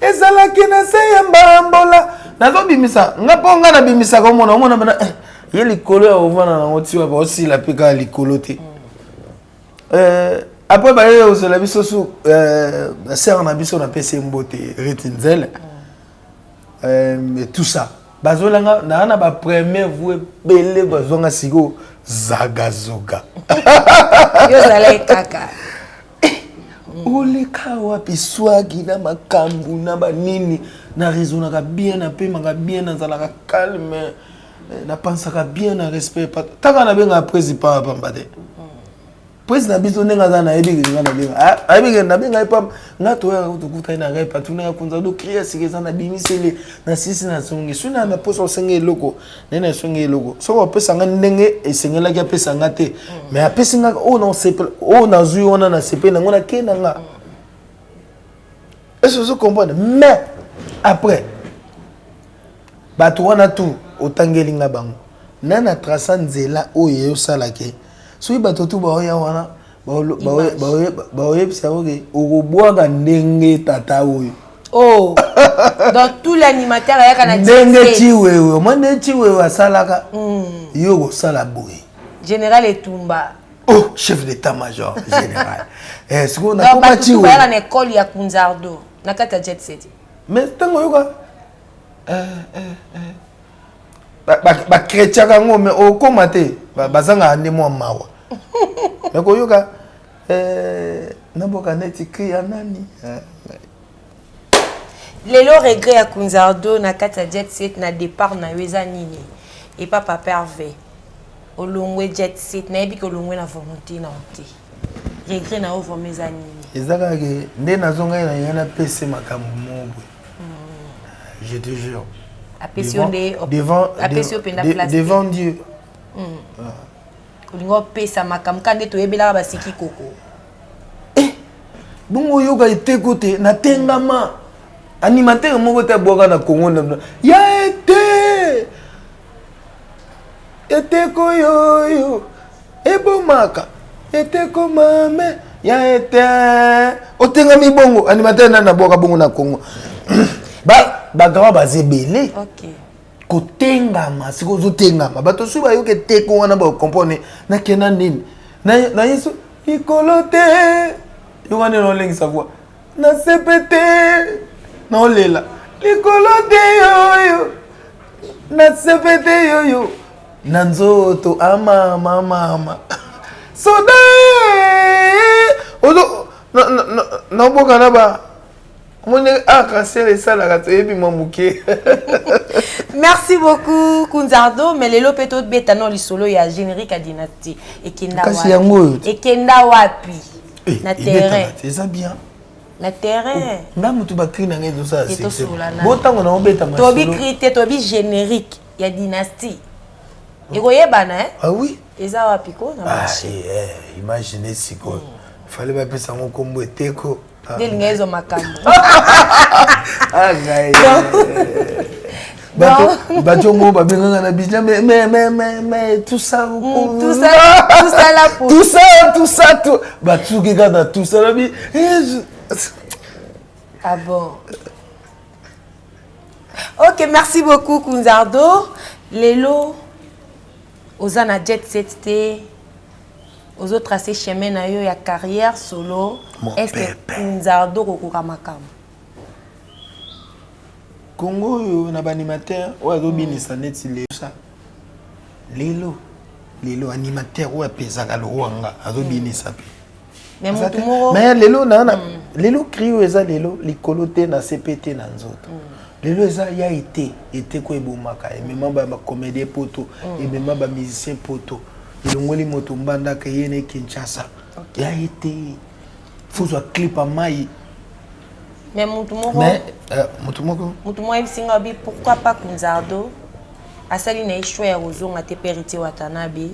Speaker 1: ezalaki na se ya mbambola nazobimisa nga mpo nga nabimisaka omona omona mpena eh, ye likolo ya ovanda nango ti wapi osila mpe kaka likolo te hmm. eh, après baye ozela biso su eh, sere na biso napesi ye mbote riti nzele hmm. Tout ça bazolanga naa na bapremier vous ebele bazwanga sikoyo zagazoga
Speaker 2: yo ozalaki kaka
Speaker 1: eh, oleka wapi swagi na makambo na banini na raisonnaka bien napemaka bien nazalaka calme eh, napansaka bien na respect taka nabengaka presi pamba pamba te Presi na biso ndenge aza nayebi ke nga nabenga ah, ayebi ke nabenga ye pamba nga toyaka tokutani na ngai patuna ya konza do kri sika eza nabimiseli na sisi nazongi soki na naposa osenga eloko naye nasongi eloko soki opesa nga ndenge esengelaki apesa nga te mais apesi nga oyo nasepela oyo nazwi wana nasepeli nango nakei na nga est ce ozo comprendre mais après bato wana tout otangeli nga bango nani atraça nzela oyo eyosala ke soki bato tu baoya wana baoyebisa yo ke okobwaka ndenge tata oyo
Speaker 2: Oh. Donc tout l'animateur ayaka na
Speaker 1: ndenge Chiwewe omoi nde Chiwewe asalaka mm. yo okosala boye
Speaker 2: général Etumba
Speaker 1: oh chef d'état major général eh, sikoyo nakoma Chiwewe
Speaker 2: na école ya Kunzardo na kati ya jet set
Speaker 1: mais ntango oyoka eh, eh, eh. Bakretiaka yango me okóma te bazangaka nde mwa mawa me koyoka eh, naboka neti kri ya nani eh.
Speaker 2: Lelo regret ya Kunzardo na kati ya jet set na départ na yo eza nini? Epa papa Hervé. Olongwe jet set nayebi ke olongwe na volonté na yo te. Regret na yo vraiment eza nini?
Speaker 1: Eza kaka ke nde nazongai na ngai napesi makambo moko boye. Je te jure.
Speaker 2: Apesi yo nde
Speaker 1: devant
Speaker 2: apesi yo mpenza place.
Speaker 1: Devant Dieu.
Speaker 2: Ah. Olingi opesa makambo kaka nde toyebelaka basiki koko.
Speaker 1: Eh, bongo oyoka eteko te natengama animateur moko te abwaka na congo na ya ete eteko yoyo ebomaka eteko mame ya ete otengami bongo animateur nani abwaka bongo na congo bagrand baza ebele
Speaker 2: okay.
Speaker 1: Kotengama sikoyo ozotengama bato soki bayoki eteko wana bakomprendre nakenda nini na yesu likolo te yo wana naolengisa voi nasepe te naolela likolo te yoyo nasepe te yoyo na nzoto amama mama soda ozo naoboka na ba omoni arc-en-ciel esalaka toyebi mwa moke.
Speaker 2: Merci beaucoup Kunzardo, mais lelo pe tobeta no lisolo ya générique ya dynastie ekenda
Speaker 1: kasi yango oyo
Speaker 2: ekenda wapi
Speaker 1: eh,
Speaker 2: na terrain
Speaker 1: eza bien
Speaker 2: na terrain
Speaker 1: oh, nga motu bakri na ngai ezosala succès botango na obeta
Speaker 2: masolo tobi cri te tobi générique ya dynastie ekoyebana eh?
Speaker 1: Ah oui
Speaker 2: eza wapi ko na
Speaker 1: ah,
Speaker 2: marché
Speaker 1: eh, eh, imagine sikoyo fallait bapesa yango nkombo eteko
Speaker 2: Ah. nde elinga ezwa makambo
Speaker 1: ah, ngai bato yango babengaka na bisna mais mais mais mais mais tout ça
Speaker 2: mm, tout ça tout ça là pour
Speaker 1: tout ça tout ça tout batuki kaka na tout ça nabi eh,
Speaker 2: ah bon ok merci beaucoup Kunzardo lelo oza na jet set te Ozo tracer chemin na yo ya carrière solo. Est-ce que Kunzardo kokoka makambo?
Speaker 1: Congo oyo na ba animateur oyo azobinisa neti lelo lelo lelo animateur oyo apesaka lokola nga azobinisa mpe
Speaker 2: mais
Speaker 1: lelo na hmm. lelo cri oyo eza lelo likolo te na sepe te na nzoto hmm. lelo eza ya ete eteko ebomaka emema bacomédien poto hmm. emema bamusicien poto elongoli moto mbandaka ye ne kinshasa okay. ya ye te fozwa clip ya mai
Speaker 2: mais mutu moko
Speaker 1: mais euh, mutu moko
Speaker 2: mutu moko ayebisi nga bi pourquoi pas kunzardo asali na ye choix ya kozonga te mpe héritier watanabe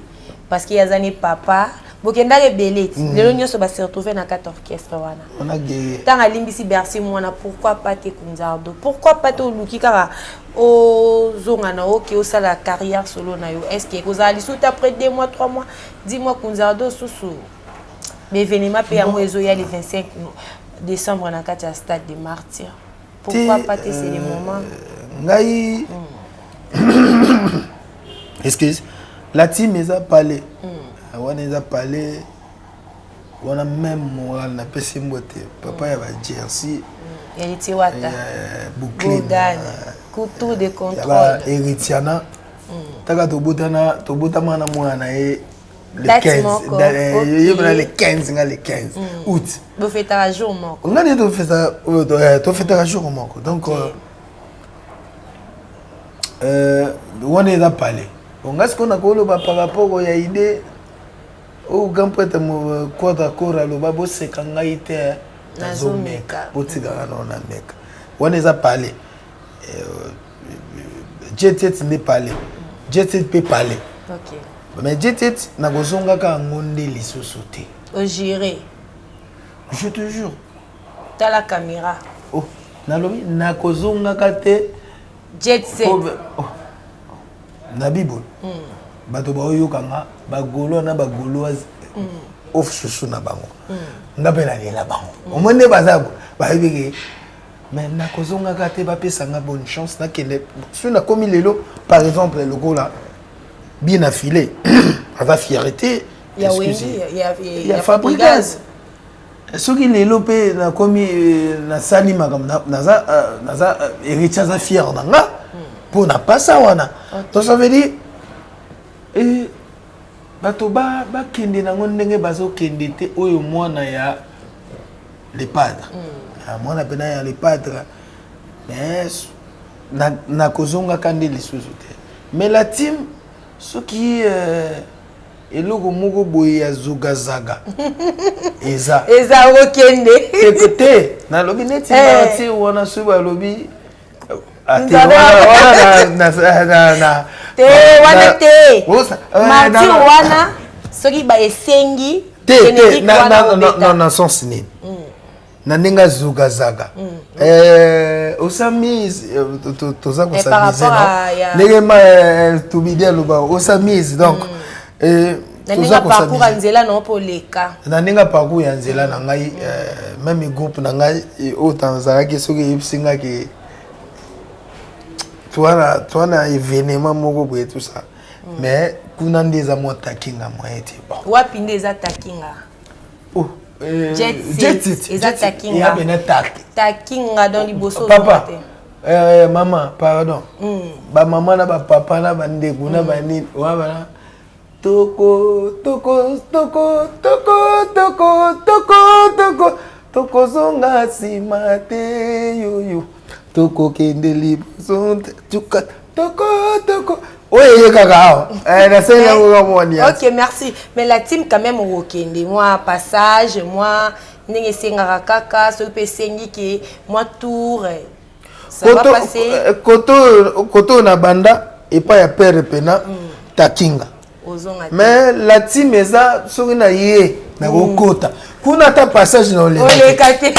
Speaker 2: parce que aza ne papa bokendaka ebele ti mm. lelo nyonso base retrouve na kati orchestre wana ntango alimbisi bercy mwana pourquoi pas te kunzardo pourquoi pas te oluki kaka ozonga na oke osala carrière solo na yo est ce que ekozala lisusu te après 2 mois 3 mois 10 mois kunzardo susu baévénement mpe yango ezoya le 25 décembre na kati ya stade de martyr pourquoi pas te c'est le euh, moment
Speaker 1: ngai mm. excuse la team eza palais mm. wana eza palais wana même moral napesi mbote papa ya bajersey
Speaker 2: héritier wata
Speaker 1: bouclé
Speaker 2: tour de contrôle
Speaker 1: héritiana mm. taka tobotana tobotama na mwana na ye le 15 ye mpena le 15 nga le 15 mm. août
Speaker 2: bofetaka jour moko
Speaker 1: nga nde tofetaka jour moko donc euh, euh, wana eza palais bon nga sikoyo nakoloba par rapport ya idée Oyo grand prêtre Quadra Kora aloba boseka ngai te eh.
Speaker 2: Nazomeka.
Speaker 1: Botika nga nao nameka. Wana eza palais. Euh, jet set nde palais. Jet set pe palais.
Speaker 2: Okay.
Speaker 1: Mais jet set nakozongaka yango nde lisusu te.
Speaker 2: Ojure.
Speaker 1: Je te jure.
Speaker 2: Tala caméra.
Speaker 1: Oh, nalobi nakozongaka te.
Speaker 2: Jet set.
Speaker 1: Oh. Na bible. Mm. Bato baoyoka nga ba gaulois na ba gauloise mm. of susu na bango mm. nga mpe nalela bango mm. omoni nde baza bayebi ke mais nakozongaka te bapesa nga bonne chance nakende soki nakomi lelo par exemple lokola bien na filet aza fierté
Speaker 2: ya
Speaker 1: fabrigaz soki lelo mpe nakomi euh, nasali makambo naza euh, naza euh, héritier aza fier na nga mpo na pasa wana donc ça veut dire eh, bato bakende nango ndenge bazokende te oyo mwana ya le padre mm. Ah, mwana mpena ya le padre. Mais nakozongaka nde lisusu te. Mais la team soki euh, eloko moko boye ya zogazaga eza
Speaker 2: eza okende
Speaker 1: te te nalobi neti eh. martyr wana soki balobi ah,
Speaker 2: te wana te martyr wana soki baesengi
Speaker 1: te te na sens nini hmm. na ndenge azugazaga mm. eh, osamise eh, toza eh, kosamise ndenge ma tubidi aloba osamise donc mm.
Speaker 2: toza parcours ya nzela na mpo oleka
Speaker 1: na ndenge parcours ya nzela na ngai mm. meme groupe na ngai oyo tazalaki soki eyebisi ngai ke toa na événement moko boye tout ça mais kuna nde eza mwa takinga moyen te
Speaker 2: bon wapi nde eza takinga
Speaker 1: oh, euh, jet set
Speaker 2: eza takinga
Speaker 1: pena tak
Speaker 2: takinga donc liboso
Speaker 1: papa euh, mama pardon mm. ba mama na ba papa na ba ndeko na ba mm. nini wa bana toko toko toko toko toko toko toko tokozonga nsima te yoyo tokokende liboso tuka toko toko oyo eye kaka awa eh, nasali yango kaka mwa niance
Speaker 2: ok merci mais la team quand même okokende mwa passage mwa ndenge esengaka kaka soki mpe esengi ke mwa tour eh, ça va passer
Speaker 1: eh, koto oyo na banda epai ya pere pena mm. takinga mais la team eza soki na ye nakokota mm. kuna ata passage na
Speaker 2: oleka te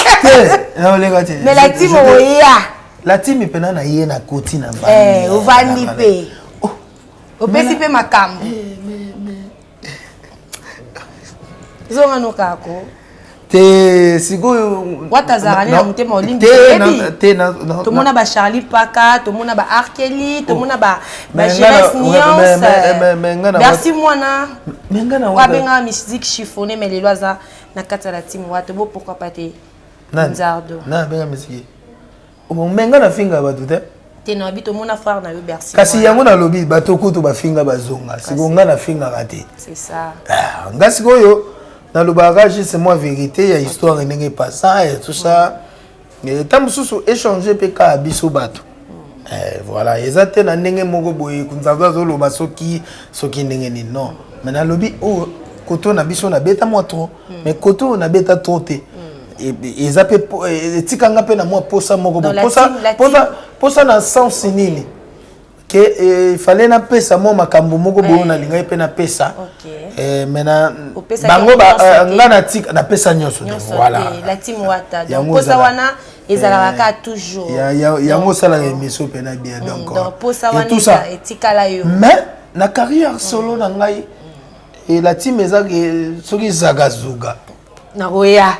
Speaker 1: naoleka te
Speaker 2: mais la team oya
Speaker 1: La team pena na ye na koti na
Speaker 2: vandi. Eh, ovandi pe. Oh. Opesi pe makambo. Eh, Zonga no kako.
Speaker 1: Te sikoyo
Speaker 2: wata azalaka nde na motema olimbi tomona ba charlie paka tomona ba arkeli tomona ba gires nuance merci mwana oyo abengaka musique chiffonné mais lelo aza na kati ya la team wata bo pourquoi pas te
Speaker 1: Nzardo. Na benga misiki. Mais nga na finga bato te.
Speaker 2: Te na bi tomona frère na yo Bercy.
Speaker 1: Kasi yango nalobi bato kutu bafinga bazonga. Sikoyo nga nafingaka te.
Speaker 2: C'est ça.
Speaker 1: Ah, nga sikoyo nalobaka juste moi vérité ya histoire ndenge epasa et tout ça. Mm. Ntango mosusu échanger mpe kaka biso bato. Mm. Eh, voilà eza te na ndenge moko boye nzambe azoloba soki soki ndenge nini non mais nalobi oyo oh, koto na biso nabeta mwa trop mm. mais koto oyo nabeta trop te eza mpe etika nga mpe na mwa posa moko posa na sens nini ke eh, fallait napesa mwa makambo moko boyo eh. nalingaki mpe napesa eh, mais na bango nga natika napesa nyonso
Speaker 2: voilà yango wana ezalaka kaka toujours
Speaker 1: yango osalaka émission mpena bien mm, donc
Speaker 2: posa wana etikala yo
Speaker 1: mais na carrière solo na ngai la team eza soki zagazuga
Speaker 2: nakoya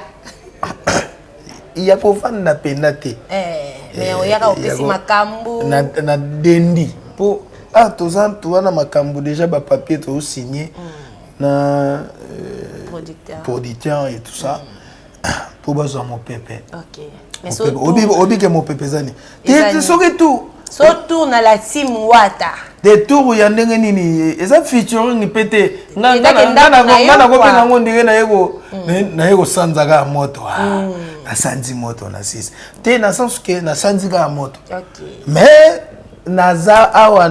Speaker 1: ya kovanda mpenza te
Speaker 2: eh, mais eh, oyaka opesi makambo
Speaker 1: na dendi mpo ah toza toza na makambo déjà bapapier tozosigne mm. na euh,
Speaker 2: producteur.
Speaker 1: producteur et tout ça mpo mm. bazwa mopepe
Speaker 2: okay.
Speaker 1: obike mopepe eza nini te soki tout
Speaker 2: so tour na la team wata
Speaker 1: de tour ya ndenge nini eza featuring mpe te nga nakobenga yango ndenge naye kosanza kaka moto ah, mm. nasanzi moto na sisi te na sens ke nasanzi kaka moto mais naza awa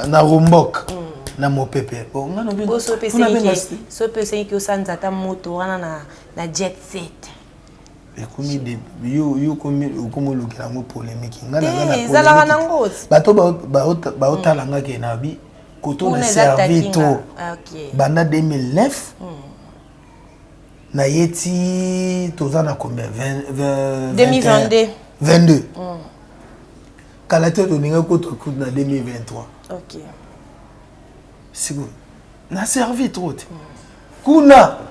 Speaker 1: na rombok mm. na mopepe
Speaker 2: bon nga soki osengi osanza ata moto wana na jet set
Speaker 1: ekomi de yo yo komi okomi olukela yango polémique
Speaker 2: nga naza na ezalaka nango
Speaker 1: bato baotala nga ke na bi koto na servi to
Speaker 2: ah,
Speaker 1: banda 2009 hmm. na ye ti toza na combien
Speaker 2: 2022
Speaker 1: 22 kala te tolinga kota kutu na 2023
Speaker 2: okay.
Speaker 1: sikoyo na servi trop te kuna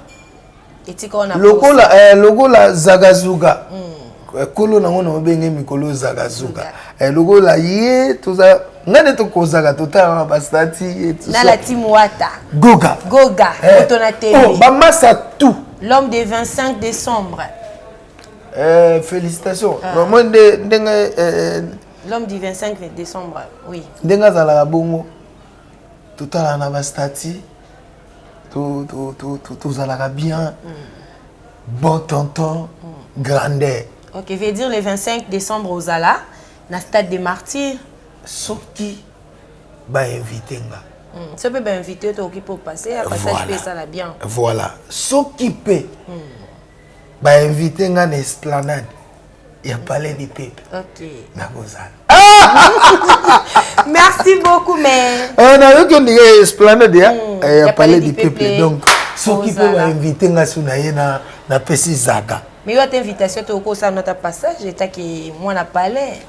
Speaker 1: lokola eh, lokola zagazuga mm. eh, kolo nango na obenge mikolo zagazuga eh, lokola ye toza ngai nde tokozaka totalaka bastati
Speaker 2: na la team wata
Speaker 1: goga
Speaker 2: goga eh. moto na tv
Speaker 1: oh, bamasa tout
Speaker 2: l'homme de 25 décembre
Speaker 1: eh, félicitations ah. moi nde ndenge eh,
Speaker 2: l'homme du 25 décembre oui
Speaker 1: ndenge azalaka bongo totalaka na bastati tozalaka bien mm. bon tonton mm. grandeur
Speaker 2: ok veut dire le 25 décembre ozala Na stade des martyrs.
Speaker 1: Soki ba invité nga.
Speaker 2: Soki mpe ba invité tokoki mpe opasse ya passage mpe esala bien.
Speaker 1: Voilà. Soki mpe ba invité nga na esplanade ya palais du peuple.
Speaker 2: Ok.
Speaker 1: Nakozala.
Speaker 2: Merci beaucoup mais.
Speaker 1: Nayoki ondike esplanade ya ya palais du peuple donc soki mpe ba invité nga su na ye na napesi zaga.
Speaker 2: Mais yo ata invitation te okosala nota passage etaki mwana palais.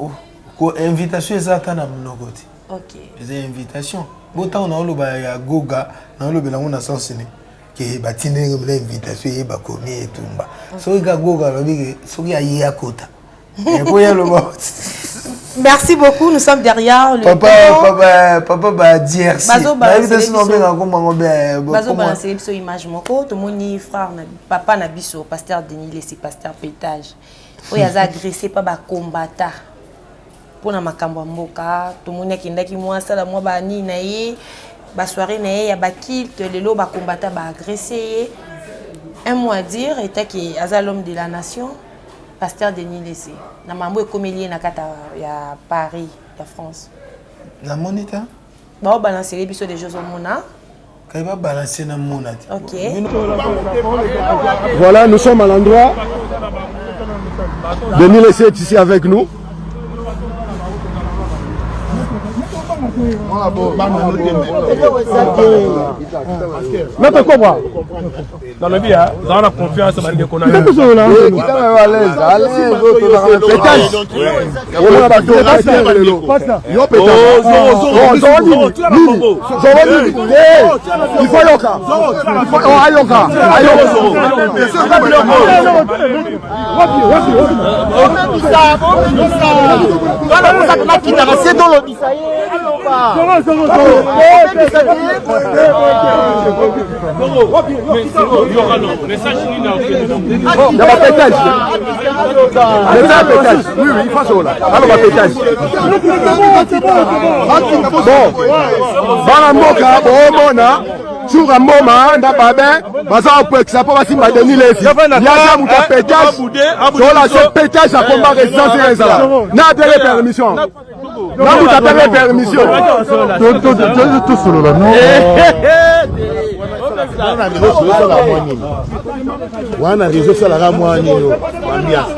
Speaker 1: Oh, ko invitation eza ata na monoko te.
Speaker 2: Ok.
Speaker 1: Eza invitation. Bo ntango naoloba ya goga naolobela yango na sens nini ke batindeli ngai na invitation ye bakomi etumba. Soki ka goga alobi ke soki aye akota. Po ye aloba.
Speaker 2: Merci beaucoup, nous sommes derrière le
Speaker 1: papa, papa, papa ba DRC. Bayebi te sino obenga kombo yango bien.
Speaker 2: Bazo balancer biso image moko, tomoni frère na papa na biso, pasteur Denis Lessi, pasteur Pétage. Oyo aza agressé pa ba combattants. Pona makambo ya mboka, tomoni akendaki mwa sala mwa ba nini na ye, ba soirée na ye ya ba culte, lelo ba combattants ba agressé ye. Un mot à dire, etaki aza l'homme de la nation. Pasteur Denis Lessi, na mambo ekomeli ye na kati ya Paris, ya France.
Speaker 1: Namoni ta?
Speaker 2: Bao balancer biso des choses omona.
Speaker 1: Kai ba balancer na mona te.
Speaker 2: OK.
Speaker 13: Voilà, nous sommes à l'endroit. Denis Lessi est ici avec nous.
Speaker 14: Maître Cobra, nalobi ya zala na confiance bandeko na
Speaker 13: Ya bapétage, eza pétage. Oui, oui, il faut sola alo bapétage. Bon, bana mboka, boomona Tshoura Mboma na Babin baza kopekisa mpo basimba Denis Lessi. Yaza moto ya pétage, sola se pétage ya combat résistance ezala na apele permission na moto apele permission.
Speaker 5: Tosolola no wana réseau esalaka mwa nini ambiance.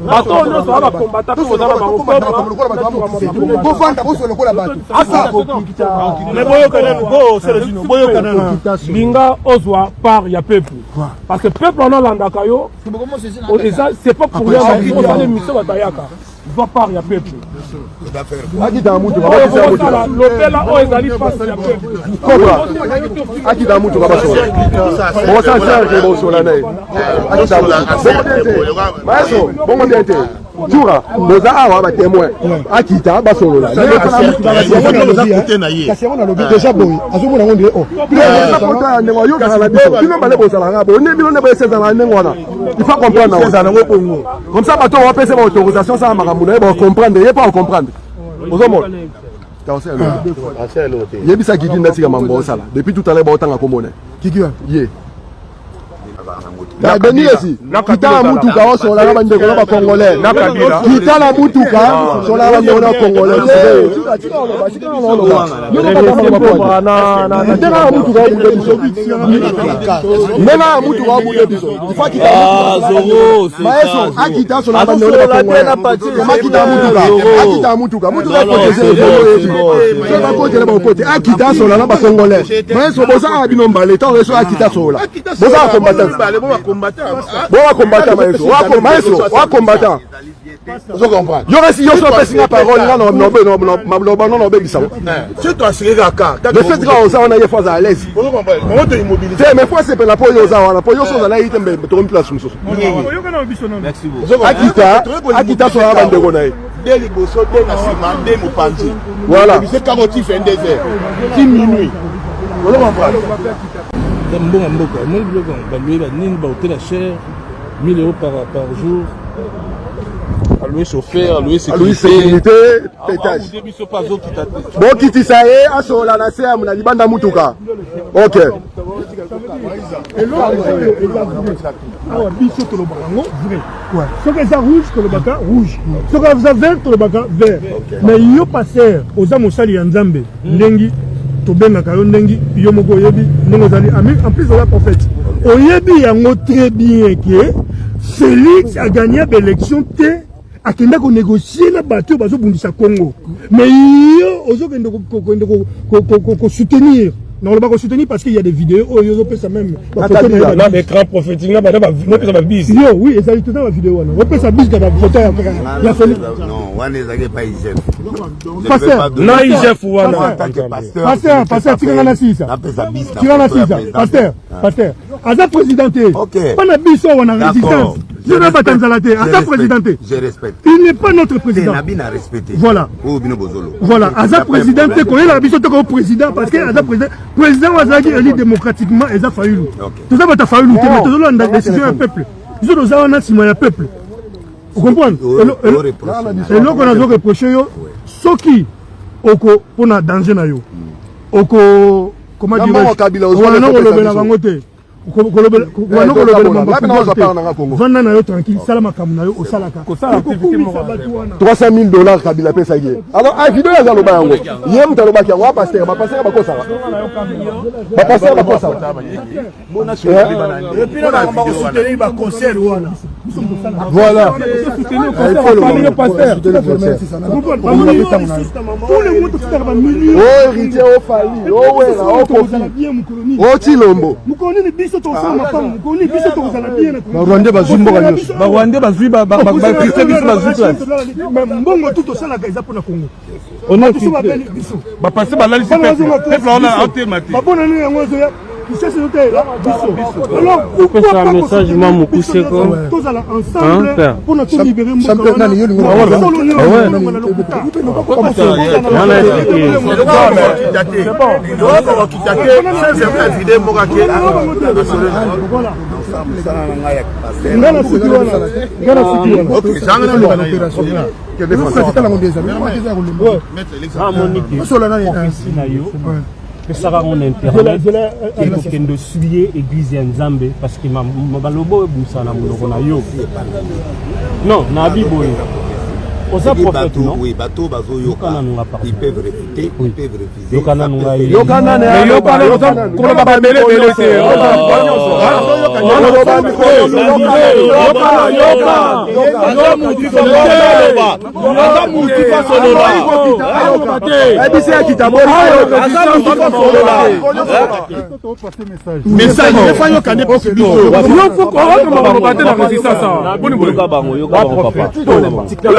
Speaker 14: Bato oyo nyonso ba bakombata mpe boza na bango.
Speaker 13: Bofanda bosolo lokola bato.
Speaker 14: Mais boyoka nanu, bo boyoka nanu, linga ozwa part ya peuple, parce que peuple wana alandaka yo. Eza c'est pas pour rien osala émission, bato ayaka. Zwa part ya peuple.
Speaker 13: Akita mutuka.
Speaker 14: Osala lobela oyo ezali pasi ya peuple.
Speaker 13: Cobra akita mutuka, basola bosa Serge, bosola na ye. Akita maestro, bongo bien te. Jura boza awa batémoin, akita basolola.
Speaker 8: Kasi yango nalobi déjà boye, azomona yango nde
Speaker 13: poto ya ndenge oyokaka na biso. Bino bale bozalaka bo nde bino nde boyesi ezalaka ndenge wana. Il faut comprendre
Speaker 8: yango bongo.
Speaker 13: Comme ça bato bapesa ba autorisation, sala makambo na ye, bacomprendre ye mpo acomprendre. Ozomona, yebisa Kiki ndatika mambo osala depuis tout à l'heure, baotanga komona
Speaker 8: Kiki
Speaker 13: ye. Denis Lessi, kita na mutuka, osola na bandeko na bacongolais. Kita na mutuka, sola na bandeko na congolais. Ndenge na mutuka obude biso, ndenge na mutuka obude biso. Ifa kita maestro, akita sola na bandeko na bacongolais. Akita mutuka, akita mutuka, mutuka protege, bakotela bakote. Akita sola na bacongolais. Maestro, bozala bino mbale ntango eso. Akita sola, bozala combattant, bowa combattant. Maestro, maestro wa combattant. Yo kasi yo so opesi nga parole, nga maloba nono obebisa. Le fait kaka oza wana, ye fo aza à l'aise te. Mais fo asepela mpo yo oza wana, mpo yo so ozala ye te, mbe tokomi place mosusu. Akita, akita sola bandeko na ye.
Speaker 10: Nde liboso, nde na nsima, nde mopanzi.
Speaker 13: Voilà.
Speaker 10: Bise kaka ti 22 heures ti minuit. Ozo comprendre?
Speaker 14: Mbongo mboka, omoni biloko balouer banini, bahotel ya cher, 1000 euros par jour.
Speaker 10: Aloue chauffeur, aloue sécurité.
Speaker 13: Aloue sécurité, pétage. Bokitisa ye asola na se na libanda mutuka. OK.
Speaker 14: Awa biso tolobaka yango vrai. Soki eza rouge tolobaka rouge. Soki eza vert tolobaka vert. Mais yo pasteur oza mosali ya Nzambe ndenge tobengaka yo ndenge yo moko oyebi ndenge ozali en plus oza prophète. Oyebi yango très bien que Félix a gagné l'élection te akenda ko négocier na bato oyo bazobundisa Congo mais yo ozokende kokende ko soutenir nakoloba ko soutenir parce qu'il y a des vidéos oyo ozopesa même na écran prophétique na bana bapesa babise yo oui ezali toza ba vidéo wana opesa bise na bafoto ya Félix
Speaker 15: non wana ezalaki epai IGF
Speaker 14: pasteur
Speaker 15: na
Speaker 14: IGF wana pasteur pasteur tika nga nasisa tika nasisa pasteur pasteur aza président te mpo na biso wana résistance yo na bata nzala te aza président te il n'est pas notre président voilà voilà aza président te koyelaka biso te ko président parce que aza président président oyo azalaki élu démocratiquement eza fayulu toza bata fayulu te mais tozolanda décision ya peuple biso toza wana nsima ya peuple ocomprendre eloko nazo reproche yo soki oko mpona danger na yo oko comment dirais-je wana kolobela bango te wana kolobela vanda na yo tranquille sala makambo na yo osalaka kokumisa bato wana
Speaker 13: 300 000 dollars kabila apesaki ye alors ah, video aza aloba yango ye moto alobaki yango apaster bapaster bakosaka bapaster bakosaka Voilà. Oh héritier, oh Fally, oh Wera, oh Koffi, oh Tshilombo.
Speaker 14: Ba Rwandais bazwi mboka nyonso. Ba Rwandais bazwi ba ba ba biso bazwi place.
Speaker 8: Mbongo tout osalaka eza pona Congo.
Speaker 10: On a ba passer balalisi peuple peuple wana aotema te
Speaker 8: babona nini yango ezoya kinshasa ezotalela biso alors
Speaker 16: pourquoi message mwa mokuse ko
Speaker 8: tozala ensemble mpona tolibere mboka
Speaker 13: nga na suki wana nga na suki wana
Speaker 16: Prophetie na yo pesaka yango na internet ekokende osuye eglise ya nzambe parce que maloba oyo ebimisa na monoko na yo non nabi boye oza prophète non
Speaker 15: oui bato bazoyoka ils peuvent réfuter ils peuvent refuser
Speaker 16: yoka nanu ngai
Speaker 13: yoka nanu
Speaker 10: yoka nanu koloba babele bele te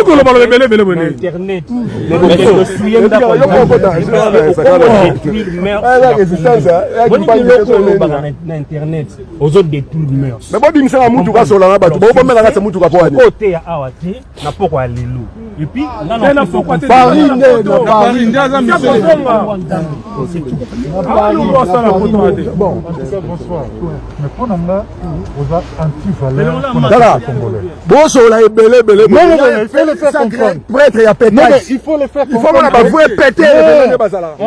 Speaker 14: Koloba ebele ebele boye
Speaker 16: na internet ozo détruire mœurs
Speaker 13: mais bobimisa na mutuka asola na bato bobomela kati ya mutuka po ani
Speaker 16: oteya awa te na poko ya lelo et puis
Speaker 13: Paris nde na Paris
Speaker 10: nde aza misele
Speaker 13: bon
Speaker 7: mais mpo na nga oza anti valeur
Speaker 13: tala bosola ebele ebele prêtre ya pétage il faut mona ba vrai pété ebele nde bazalaka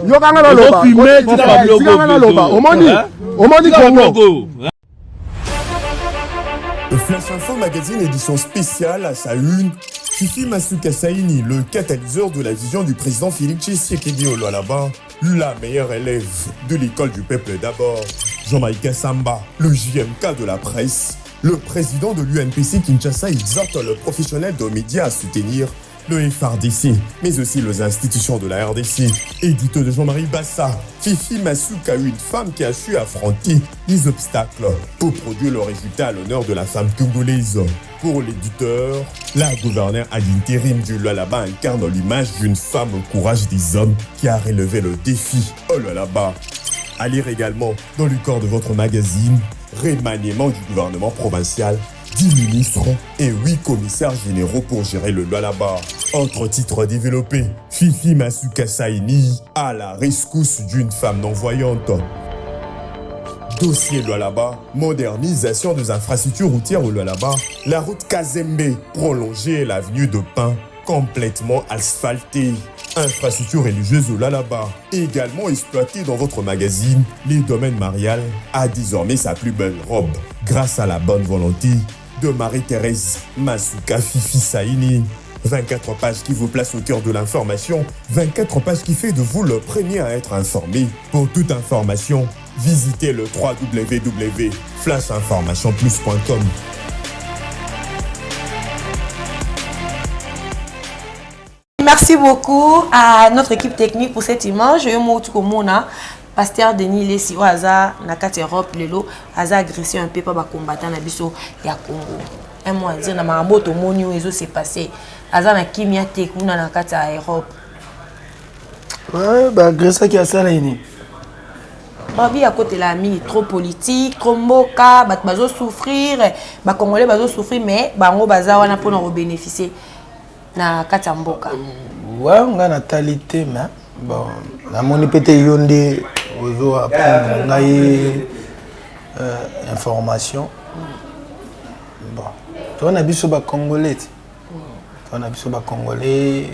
Speaker 13: yokanga naloba tikanga naloba omoni omoni congo
Speaker 17: Flash Info Magazine édition spéciale à sa une. Fifi Masuka Saini, le catalyseur de la vision du président Félix Tshisekedi au Lualaba, la meilleure élève de l'école du peuple d'abord. Jean-Mike Samba, le JMK de la presse, le président de l'UNPC Kinshasa exhorte le professionnel de médias à soutenir le FRDC, mais aussi les institutions de la RDC. Édito de Jean-Marie Bassa, Fifi Masuka, une femme qui a su affronter les obstacles pour produire le résultat à l'honneur de la femme congolaise. Pour l'éditeur, la gouverneure ad intérim du Lualaba incarne l'image d'une femme au courage des hommes qui a relevé le défi au Lualaba. À lire également dans le corps de votre magazine, remaniement du gouvernement provincial 10 ministres et 8 commissaires généraux pour gérer le Lualaba. Autre titre développé, Fifi Masuka Saini à la rescousse d'une femme non-voyante. Dossier Lualaba, modernisation des infrastructures routières au Lualaba, la route Kazembe, prolongée l'avenue de Pin, complètement asphaltée. Infrastructure religieuse au Lualaba, également exploitée dans votre magazine, les domaines marial a désormais sa plus belle robe, grâce à la bonne volonté de Marie-Thérèse Masuka Fifi Saini. 24 pages qui vous placent au cœur de l'information, 24 pages qui fait de vous le premier à être informé. Pour toute information, visitez le www.flashinformationplus.com.
Speaker 2: Merci beaucoup à notre équipe technique pour cette image. Yo moko komona pasteur Denis Lessi oyo aza na kati ya Europe lelo aza agressé un peu par ba combattants na biso ya Congo. Un mot à dire na makambo tomoni oyo ezo se passer. Aza na kimia te kuna na kati ya Europe.
Speaker 1: Ouais, ba agressaki asala nini?
Speaker 2: Babi akotela mingi trop politique, trop mboka, bato bazo souffrir, ba congolais bazo souffrir mais bango baza wana pona ko bénéficier. na kati ya mboka
Speaker 1: ouais nga natali te mais bon namoni mpe te yo nde ozo apprendre ngai euh, information bon toza na biso bacongolais te toza na biso bacongolais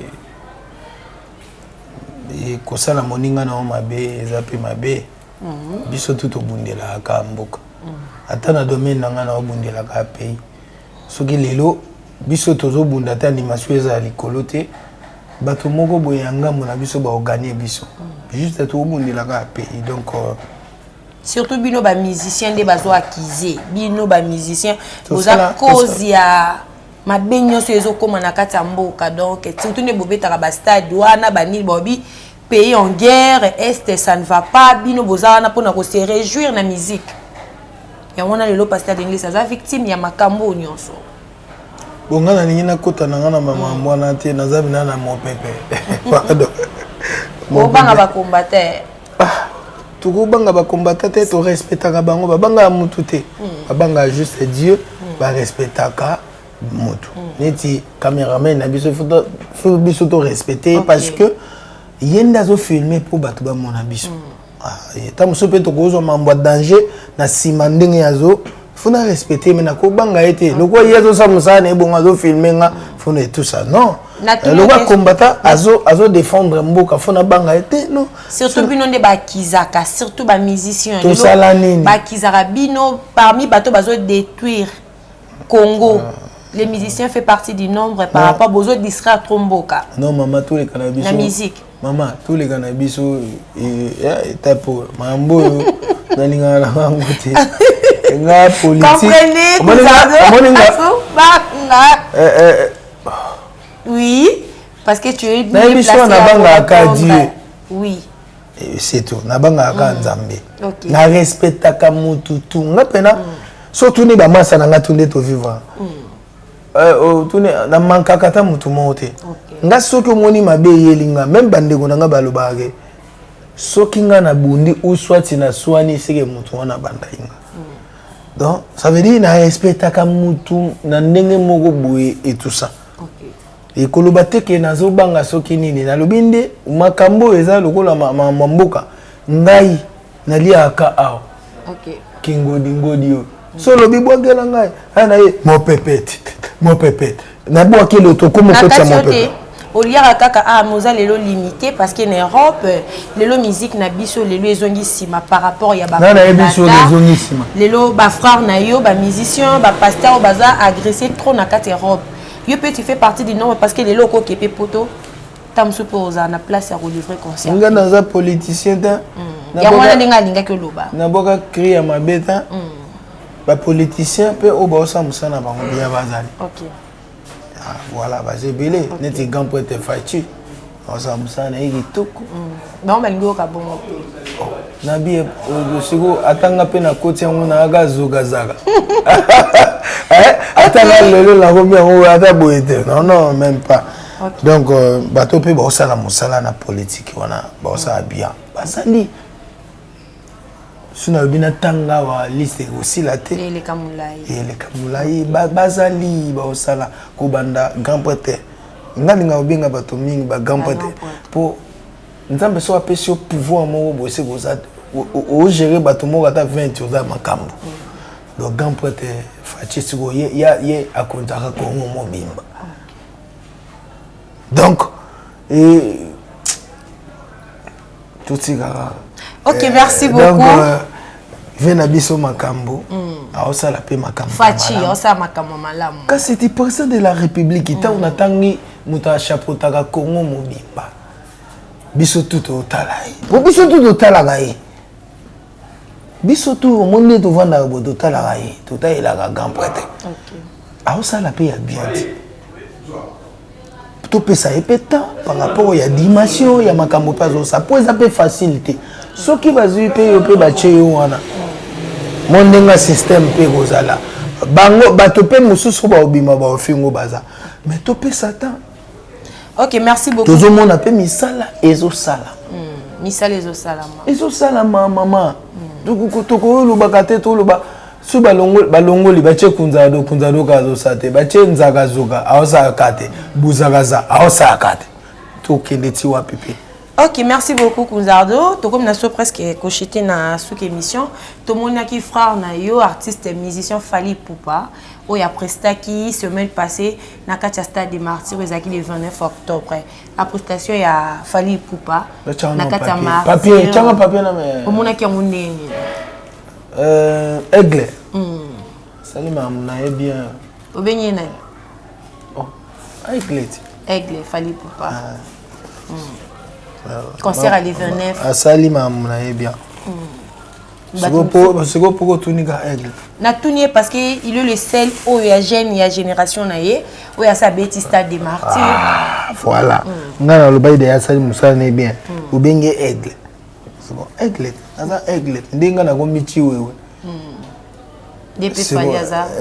Speaker 1: kosala moninga na yo mabe eza mpe mabe mhm. biso tu tobundelaka kaka mboka mhm. ata na domaine na ngai naobundelaka pays soki lelo biso tozobunda te animation eza ya likolo te bato moko boye ya ngambo na biso baoganie biso juste tobundelaka ya pays donc euh,
Speaker 2: surtout bino bamusicien nde bazo accuse bino bamusicien boza cause ya mabe nyonso ezokóma na kati ya mboka donc surtout nde bobetaka bastade wana banini baobi pays en guerre est ça ne va pas bino boza wana mpona kose réjouir na musique yango wana lelo pasteur denglise aza victime ya makambo oyo nyonso
Speaker 1: bon ngai nalingi nakota na ngai na makambo wana te naza bina na mopepe pardon
Speaker 2: obanga bacombatant
Speaker 1: ah, tokobanga bacombatant te torespectaka bango babangaka motu te hmm. babangaka juste dieu hmm. barespectaka motu hmm. neti cameraman na biso fo biso torespecte okay. parce que ye nde azofilme mpo bato bamona biso ntango ah, mosusu mpe tokozwa mambo ya danger na nsima ndenge azo fo na respecte me nakobanga ye te lokola ye azosala mosala na ye bongo azofilme nga fo na tout ça non euh, lokola combattant azo défendre mboka fo nabanga ye te non
Speaker 2: surtout bino nde bakizaka surtout bamusicien
Speaker 1: tosala nini
Speaker 2: bakizaka bino parmi bato bazo détruire Congo ah. les musiciens fait partie du nombre par rapport bozo distraire trop mboka
Speaker 1: non mama toleka na biso
Speaker 2: na musique
Speaker 1: mama toleka na biso etape oyo makambo oyo nalingaka na bango te nga politique
Speaker 2: eh, eh, eh. oui parce que tu es
Speaker 1: nayebi biso nabangaka dieu
Speaker 2: oui
Speaker 1: c'est tout nabangaka kaka mm. nzambe na respectaka mutu tu nga mpena mm. so otuni bamasa na nga tu nde tovivre mm. euh, otuni namankaka ata mutu moko te nga soki omoni mabe eyeli nga meme bandeko na nga balobaka ke soki nga nabundi ou soit naswani seke mutu wana abandaki nga donc ça veut dire na respectaka mutu na ndenge moko boye et tout ça Ekoloba te ke nazobanga soki nini, nalobi nde makambo oyo eza lokola makambo ya mboka. Ngai naliaka ka awa
Speaker 2: okay.
Speaker 1: kingodingodi oyo so olobi bwakela ngai aya na ye mopepe mopepe nabwakeli oto okoma okotisa mopepe
Speaker 2: oliaka kaka ah moza lelo limité parce que na Europe lelo musique na biso lelo ezongi nsima par rapport ya
Speaker 1: ba nayebi biso ezongi nsima
Speaker 2: lelo ba frère na yo ba musicien ba pasteur oyo baza agressé trop na kati Europe yo mpe tu fais partie du nombre parce que lelo okoki mpe poto ta mosusu mpe ozala na place ya kolivre concert
Speaker 1: nga naza politicien te
Speaker 2: mm. yango wana ndenge alingaki oloba
Speaker 1: naboka cri ya mabe te mm. bapoliticien mpe oyo baosala mosala na bango biya bazali ah, voilà baza ebele neti grand prêtre faci Aza mosala na ye kitoko.
Speaker 2: Mm. Bango balingi oyoka bongo te.
Speaker 1: Oh, na bi euh, siko ata nga mpe nakoti yango nayaka zokazaka eh, ata nga lelo nakomi yango ata boye te non non même pas donc euh, bato mpe baosala mosala na politike wana baosala bien basali soki nalobi natanga awa liste ekosila te
Speaker 2: eleka molai
Speaker 1: eleka molai bazali baosala kobanda grand prêtre nga linga kobenga bato mingi ba grand prêtre mpo nzambe soki apesi yo pouvoir moko boye seke oza Ogere bato moko ata 20 oza makambo. Donc grand prêtre Fatshi sikoyo ye, ye, ye akonzaka Congo mobimba. Donc et totikaka.
Speaker 2: Ok, merci beaucoup.
Speaker 1: Donc, ve na biso makambo aosala mpe makambo
Speaker 2: Fatshi aosala makambo malamu.
Speaker 1: Kasi ti président de la République ntango natangi moto achapotaka Congo mobimba, biso tu totala ye, po biso tu totalaka ye, biso tu omoni nde tovandaka boye totalaka ye, totalelaka grand prêtre aosala mpe ya bien te. Topesa ye mpe temps par rapport ya dimension ya makambo mpe azosala, mpo eza mpe facile te. Soki bazwi mpe yo mpe batie yo wana mo ndenge système mpe ekozala bango bato mpe mosusu baobima baofingo baza, mais topesa temps.
Speaker 2: Ok, merci beaucoup.
Speaker 1: Tozomona mpe misala ezosala.
Speaker 2: Misala ezosalama.
Speaker 1: Ezosalama mama. Tokoyolobaka te, toloba so balongoli batie kunzado kunzado ka azosala te, batie nzaka zoka aosalaka te, buzakaza aosalaka te, tokende ti wapi mpe?
Speaker 2: Ok, merci beaucoup Kunzardo. Tokomi na so presque kochite na suki émission. Tomonaki frère na yo artiste musicien Fally Ipupa oyo aprestaki semaine passée na kati ya stade des Martyrs, ezalaki le 29 octobre. La prestation ya Fally Ipupa na kati ya
Speaker 1: Martyrs. Tianga papier na me.
Speaker 2: Omonaki yango ndenge?
Speaker 1: Aigle. Sali makambo na ye bien.
Speaker 2: Obengi ye nani?
Speaker 1: Oh, Aigle ti.
Speaker 2: Aigle Fally Ipupa. Concert à le 29.
Speaker 1: Asali makambo na ye bien. Sikoyo poko otunika Aigle?
Speaker 2: Natuni ye parce que il est le seul oyo ya jeune ya génération na ye oyo asa abeti stade des Martyrs.
Speaker 1: Ah, voilà. Ngai nalobaki deya asali mosala na ye bien. Obengi Aigle. Bon, Aigle aza Aigle ndenge ngai nakomi Chiwewe.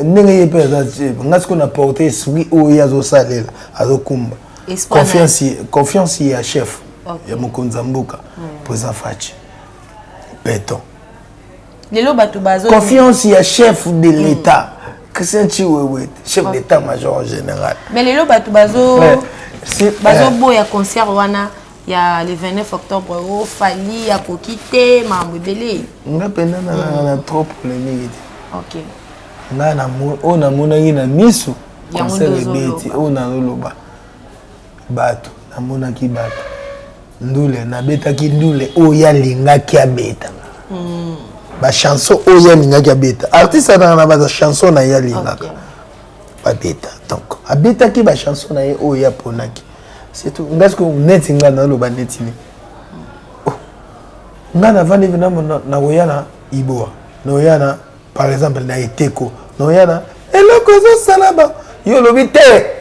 Speaker 1: Ndenge ye mpe aza, ngai sikoyo na porte esprit oyo ye azosalela, azokumba confiance ya chef ya mokonzi ya mboka, président Fatshi Béton.
Speaker 2: Lelo bato bazo
Speaker 1: confiance ya chef de l'État, Christian Chiwewe, chef d'état major général.
Speaker 2: Mais lelo bato bazo bazoboya concert wana ya le 29 octobre o Fally akoki te, makambo ebele.
Speaker 1: Nga mpenza nazalaka na trop polémique te.
Speaker 2: Ok.
Speaker 1: Nga oyo namonaki na miso, concert ebeti, oyo nazoloba bato namonaki bato ndule nabetaki ndule oyo alingaki abeta, bachanson oyo alingaki abeta. Artiste azalaka na bachanson na ye alingaka babeta, donc abetaki bachanson na ye oyo aponaki, c'est tout. Nga sikoyo neti nga naloba neti ni nga navandi mpena nakoya na Iboa, nakoya na par exemple na Eteko, nakoya na eloko ezosala ba yo olobi te,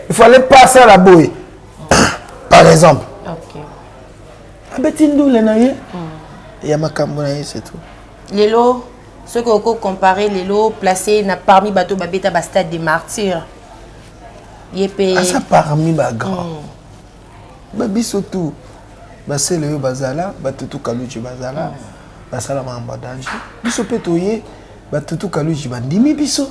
Speaker 1: il fallait pas asala boye par exemple. Abeti ndule na ye ya makambo na ye, c'est tout.
Speaker 2: Lelo soki oko comparer lelo placé na parmi bato babeta ba stade des Martyrs, ye mpe
Speaker 1: aza parmi bagrand. Babiso tout basele oyo bazala, batutu Kaluji bazala, basala makambo ya danger. Biso mpe toye, batutu Kaluji bandimi biso.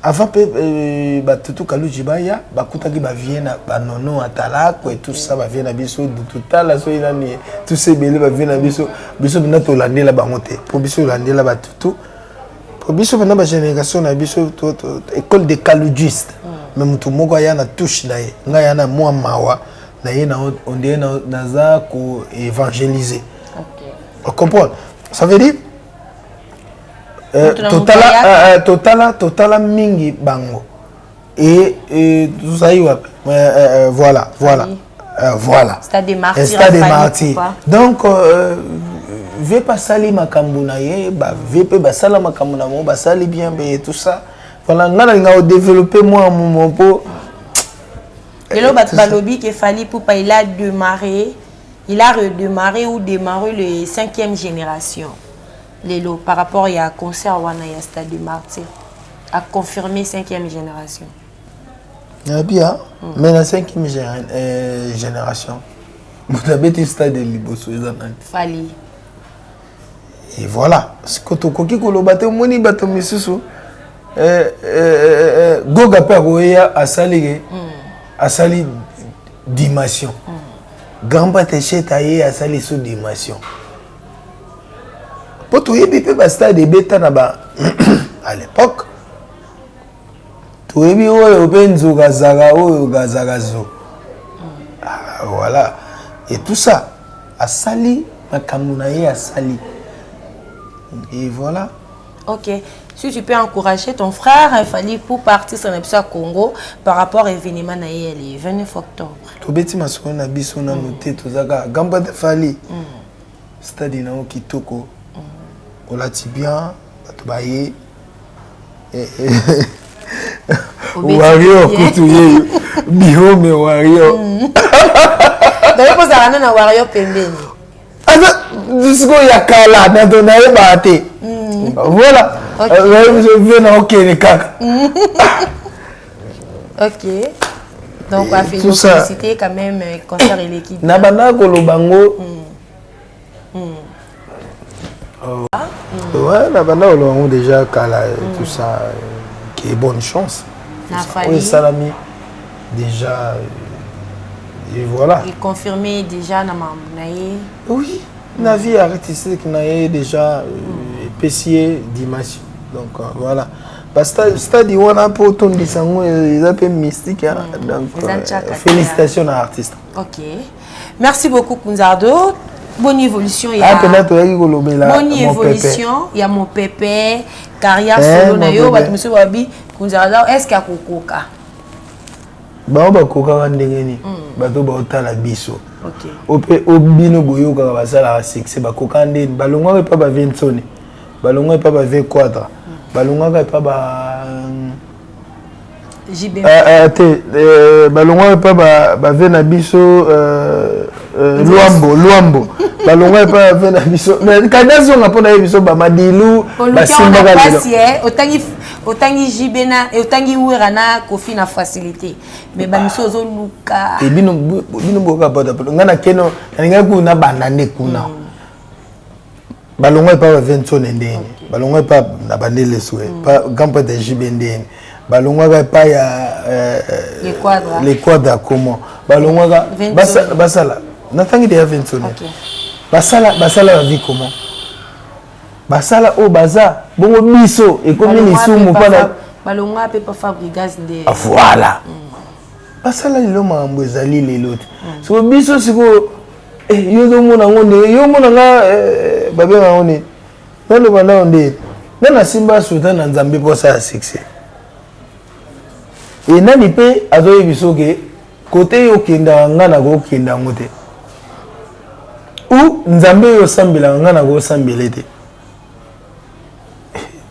Speaker 1: Avant mpe batutu Kaluji baya, bakutaki bavie na banono atalako et tout ça, bavie na biso totala soki nani tout ebele bavie na biso. Biso mpena tolandela bango te, mpo biso tolandela batutu, po biso mpena bagénération na biso, école de kalujiste. Mais motu moko aya na touche na ye, ngai aya na mwa mawa na ye, ondire naza koévangéliser, ocomprendre? Ça veut dire totala totala mingi bango et tozali wapi? Voilà, voilà.
Speaker 2: Stade des Martyrs.
Speaker 1: Stade des Martyrs. Donc vie basali makambo na ye, bavie mpe basala makambo na bango, basali bien mpe tout ça. Voilà, ngai nalinga kodévelopper mwa momo mpo
Speaker 2: Lelo bato balobi ke Fally Ipupa, il a démarré, il a redémarré ou démarré le cinquième génération lelo par rapport ya concert wana ya stade de Martyr, a confirmé cinquième génération.
Speaker 1: Nayebi ya, mais na cinquième génération, moto abeti stade liboso eza nani?
Speaker 2: Fally.
Speaker 1: Et voilà, siko tokoki koloba te. Omoni bato misusu, Goga mpe akoya asali ke asali dimension, grand prêtre Sheta ye asali sous dimension. Mpo toyebi mpe bastade ebeta na ba à l'époque toyebi oyo mpe nzoka zaka oyo gazaka zo ah, voilà et tout ça asali makambo na ye asali et voilà.
Speaker 2: Ok. Si tu peux encourager ton frère, il fallait pour partir sur le Congo par rapport à l'événement le 29 octobre.
Speaker 1: Tobeti masolo na biso nanu te toza kaka gamba de Fally. Stade na yo kitoko. Olati bien, bato baye. Warrior kutu ye bihome warrior.
Speaker 2: Donc kozala na warrior pembeni.
Speaker 1: Aza sikoyo ya kala nato nayebaka te. Voilà. Ve na okende kaka.
Speaker 2: Ok. Donc, on
Speaker 1: tout ça.
Speaker 2: féliciter quand même concert et l'équipe.
Speaker 1: Na banda koloba ngo. Ouais, na banda koloba ngo déjà kala tout ça qui est bonne chance.
Speaker 2: Na Fally.
Speaker 1: Oyo esalami déjà et voilà.
Speaker 2: Il confirmé déjà na mambo na ye.
Speaker 1: Oui, na vie artistique na ye déjà epesi ye dimension. Donc voilà. Stade wana mpo otondisa yango eza mpe mystique hein? Donc félicitations na artiste.
Speaker 2: Ok. Merci beaucoup Kunzardo. Bonne évolution ya.
Speaker 1: Ah pena toyaki kolobela.
Speaker 2: Bonne évolution ya mon pépé carrière solo na yo bato mosusu babi Kunzardo est-ce que akokoka?
Speaker 1: Bango bakokaka ndenge nini? Bato baotala biso. Ope obino boyokaka basalaka succès bakokaka ndeni balongwaka epa ba Vinsoni, balongwaka epa ba V Quadra, balongwaka epa ba
Speaker 2: JB.
Speaker 1: Te balongwaka epa ba V na biso Luambo, Luambo. Balongwaka epa ba V na biso. Mais kandi azonga mpo na ye biso ba Madilu basimbaka lelo.
Speaker 2: Otangi otangi JB na otangi Wera na Kofi na facilité. Mais ba miso ozoluka.
Speaker 1: Te bino bino boka pota pota. Nga na keno nalingaki kuna banda nde kuna. Balongwa epa ba Vinsone ndeni. Balongwa epa na bandele swe. Pa grand prêtre JB ndeni. Balongwaka epa ya
Speaker 2: les
Speaker 1: quadra comment. Balongwaka basala. Natangi deya Vinsone. Basala basala ba vie comment. Basala oyo baza bongo biso ekomi lisumu mpona
Speaker 2: balongwa mpe pa Fabregas nde.
Speaker 1: Voilà. Basala lelo makambo ezali lelo te. Siko biso sikoyo yo ozomona yango ndenge yo omona nga babenga yango nini naloba nao nde nga nasimba sultan na nzambe mpo asala succès e nani mpe azoyebi soki kote yo okendaka nga nakokenda yango te ou nzambe oyo osambelaka nga nakosambele te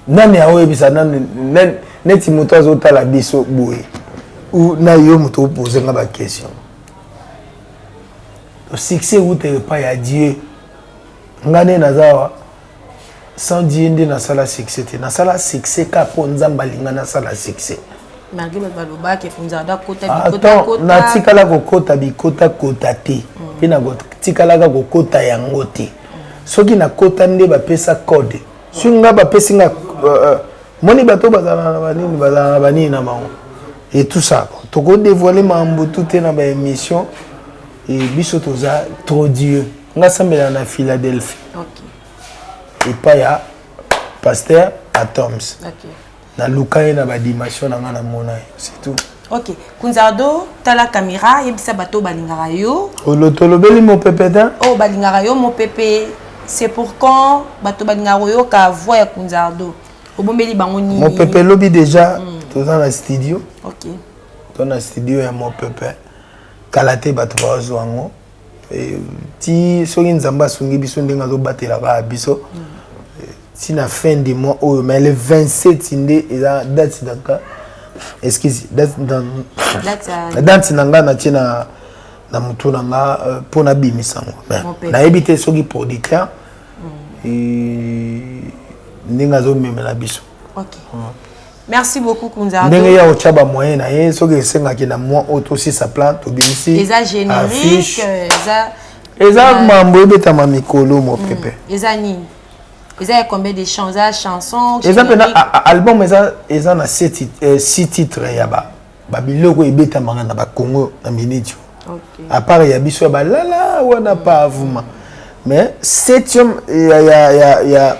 Speaker 1: nani aoyebisa nani neti moto azotala biso boye ou na yo moto opose nga baquestion. Succès euta epai ya Dieu. Nga nde naza awa sans Dieu nde nasala succès te. Nasala succès kaka mpo Nzambe alinga nasala succès.
Speaker 2: Malgré bato balobaka efunzaka kota bikota kota.
Speaker 1: Natikala kokota bikota kota te. Mpe natikalaka kokota yango te. Soki nakota nde bapesa code. Soki nga bapesi nga moni bato bazala na banini bazala na banini na bango et tout ça. Toko dévoiler makambo tout te na ba émission et biso toza trop Dieu. Nga sambela na Philadelphie.
Speaker 2: Okay.
Speaker 1: Epai ya pasteur Atoms.
Speaker 2: Okay.
Speaker 1: Na luka ye na ba dimension na nga na mona ye, c'est tout.
Speaker 2: Ok, Kunzardo, tala caméra, yebisa bato balingaka yo.
Speaker 1: Olotolobeli mon pépé ta?
Speaker 2: Oh balingaka yo mon pépé. C'est pour quand bato balingaka yo ka voix ya Kunzardo. Obombeli bango nini?
Speaker 1: Mon pépé lobi déjà toza na studio.
Speaker 2: Ok.
Speaker 1: Toza na studio ya mon pépé. Kala te bato bazwa yango. Ti soki Nzambe asungi biso ndenge azobatelaka biso. Si na fin du mois oyo mais le 27 nde eza date na nga. Excuse, date na date na nga natie na na mutu na nga mpo nabimisa yango. Nayebi te soki producteur ndenge azomemela biso.
Speaker 2: Ok. Merci beaucoup Kunzardo.
Speaker 1: Ndenge ya otya ba moyen na ye soki esengaki na mois oyo tosisa plan tobimisi
Speaker 2: eza générique eza
Speaker 1: eza mambo ebetama mikolo mopepe.
Speaker 2: Eza nini? Eza ya combien de chansons? Eza chanson
Speaker 1: eza pena album eza eza na 6 titres ya ba ba biloko ebetamaka na ba Congo na minute.
Speaker 2: Okay.
Speaker 1: À part ya biso ya balala wana pa avuma. Mais 7e ya ya ya ya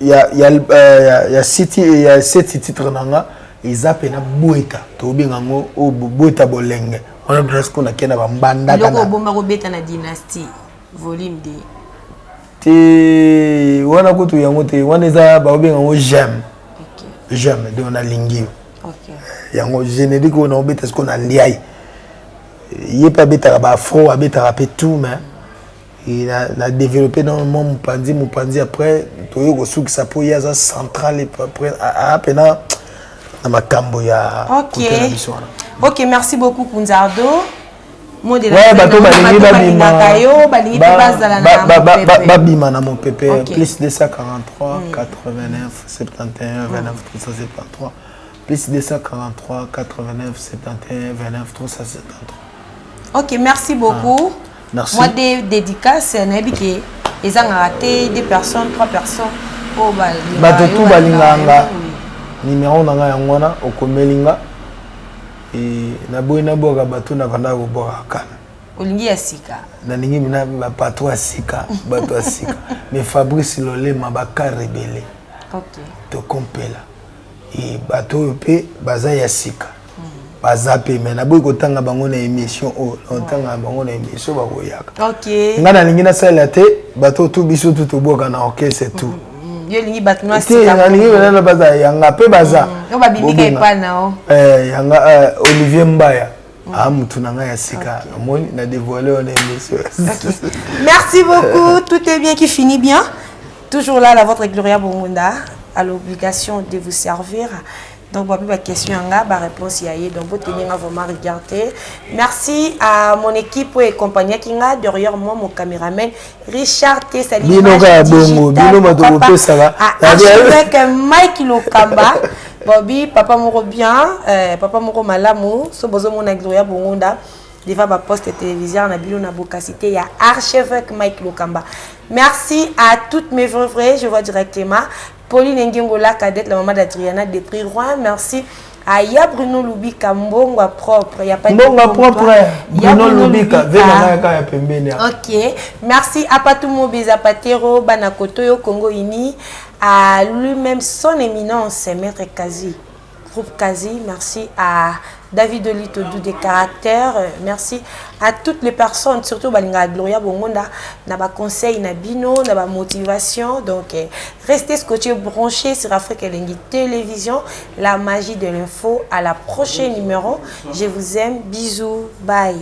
Speaker 1: ya, ya, euh, ya, ya, city, ya seti titre na nga eza mpena bweta tobenga yango oyo bweta bolenge wana mpena sikoyo nakei na bambandaka
Speaker 2: biloko obomba kobeta na dynastie volume de
Speaker 1: te wana kutu yango te wana eza baobenga yango j'aime j'aime donc nalingi yo yango générique oyo naobeta sikoyo na liai ye mpe abetaka baafro abetaka mpe tout mais na, na développé dans mwa mopanzi mopanzi après toye kosukisa mpo ye aza central après apena na makambo ya
Speaker 2: okay. na biso wana ok merci beaucoup kunzardo
Speaker 1: ouais, bato balingi babima na mopepe plus 243 89 71 29 373 plus 243 89 71 29 373
Speaker 2: ok merci beaucoup ah.
Speaker 1: Merci.
Speaker 2: Moi des dédicaces nayebi ke ezangaka te deux personnes trois personnes oyo
Speaker 1: bato tu balingaka nga nimero na ngai yango wana okomeli nga naboyi nabwaka bato na banda kobwaka kala
Speaker 2: olingi ya sika
Speaker 1: nalingi mina bapato ya sika bato ya sika mais fabrice lolema bakar ebele
Speaker 2: okay.
Speaker 1: tokompela e bato oyo mpe baza ya sika baza mpe me naboyi kotanga bango na émission oyo natanga bango na émission bakoyaka
Speaker 2: ngai
Speaker 1: nalingi nasalela te bato tu biso tu tobwaka na orchestre tout
Speaker 2: mm, yo olingi bato
Speaker 1: te nalingi benana baza yanga mpe baza
Speaker 2: mm,
Speaker 1: eh, yanga eh, olivier mbaya mm. ah mutu na ngai ya sika amoni na dévoile wana émission
Speaker 2: merci beaucoup tout est bien qui finit bien toujours là la votre gloria bongunda à l'obligation de vous servir Donc, ba ba question nga ba réponse ya ye donc botenir nga vraiment rigueur te. Merci à mon équipe et compagnie qui nga derrière moi mon caméraman Richard T Sali.
Speaker 1: Bino ka bongo bino bato bopesaka.
Speaker 2: Avec Mike Lokamba. Bobby papa moko bien, euh, papa moko malamu, so bozo mona Gloria Bongonda devant ba poste téléviseur na bino na bokasité ya archevêque Mike Lokamba. Merci à toutes mes vrais vrais, je vois directement Pauline Ngengola, cadette, la maman d'Adriana Desprix Roy, merci. à Ya Bruno Lubika, Mbongo propre. Ya
Speaker 1: pas Mbongo propre. Ya Bruno Lubika, vena na ya pembeni.
Speaker 2: OK. Merci à Patumo Bezapatero, Banakotoyo, Congo Uni, à lui-même son éminence, Maître Kazi. Groupe Kazi, merci à David Olito des caractères, merci à toutes les personnes, surtout balinga Gloria Bongonda, na ba conseil na bino, na ba motivation. Donc eh, restez scotchés, branchés sur Afrique Elengi Télévision, la magie de l'info. À la prochaine numéro. Je vous aime. Bisous. Bye.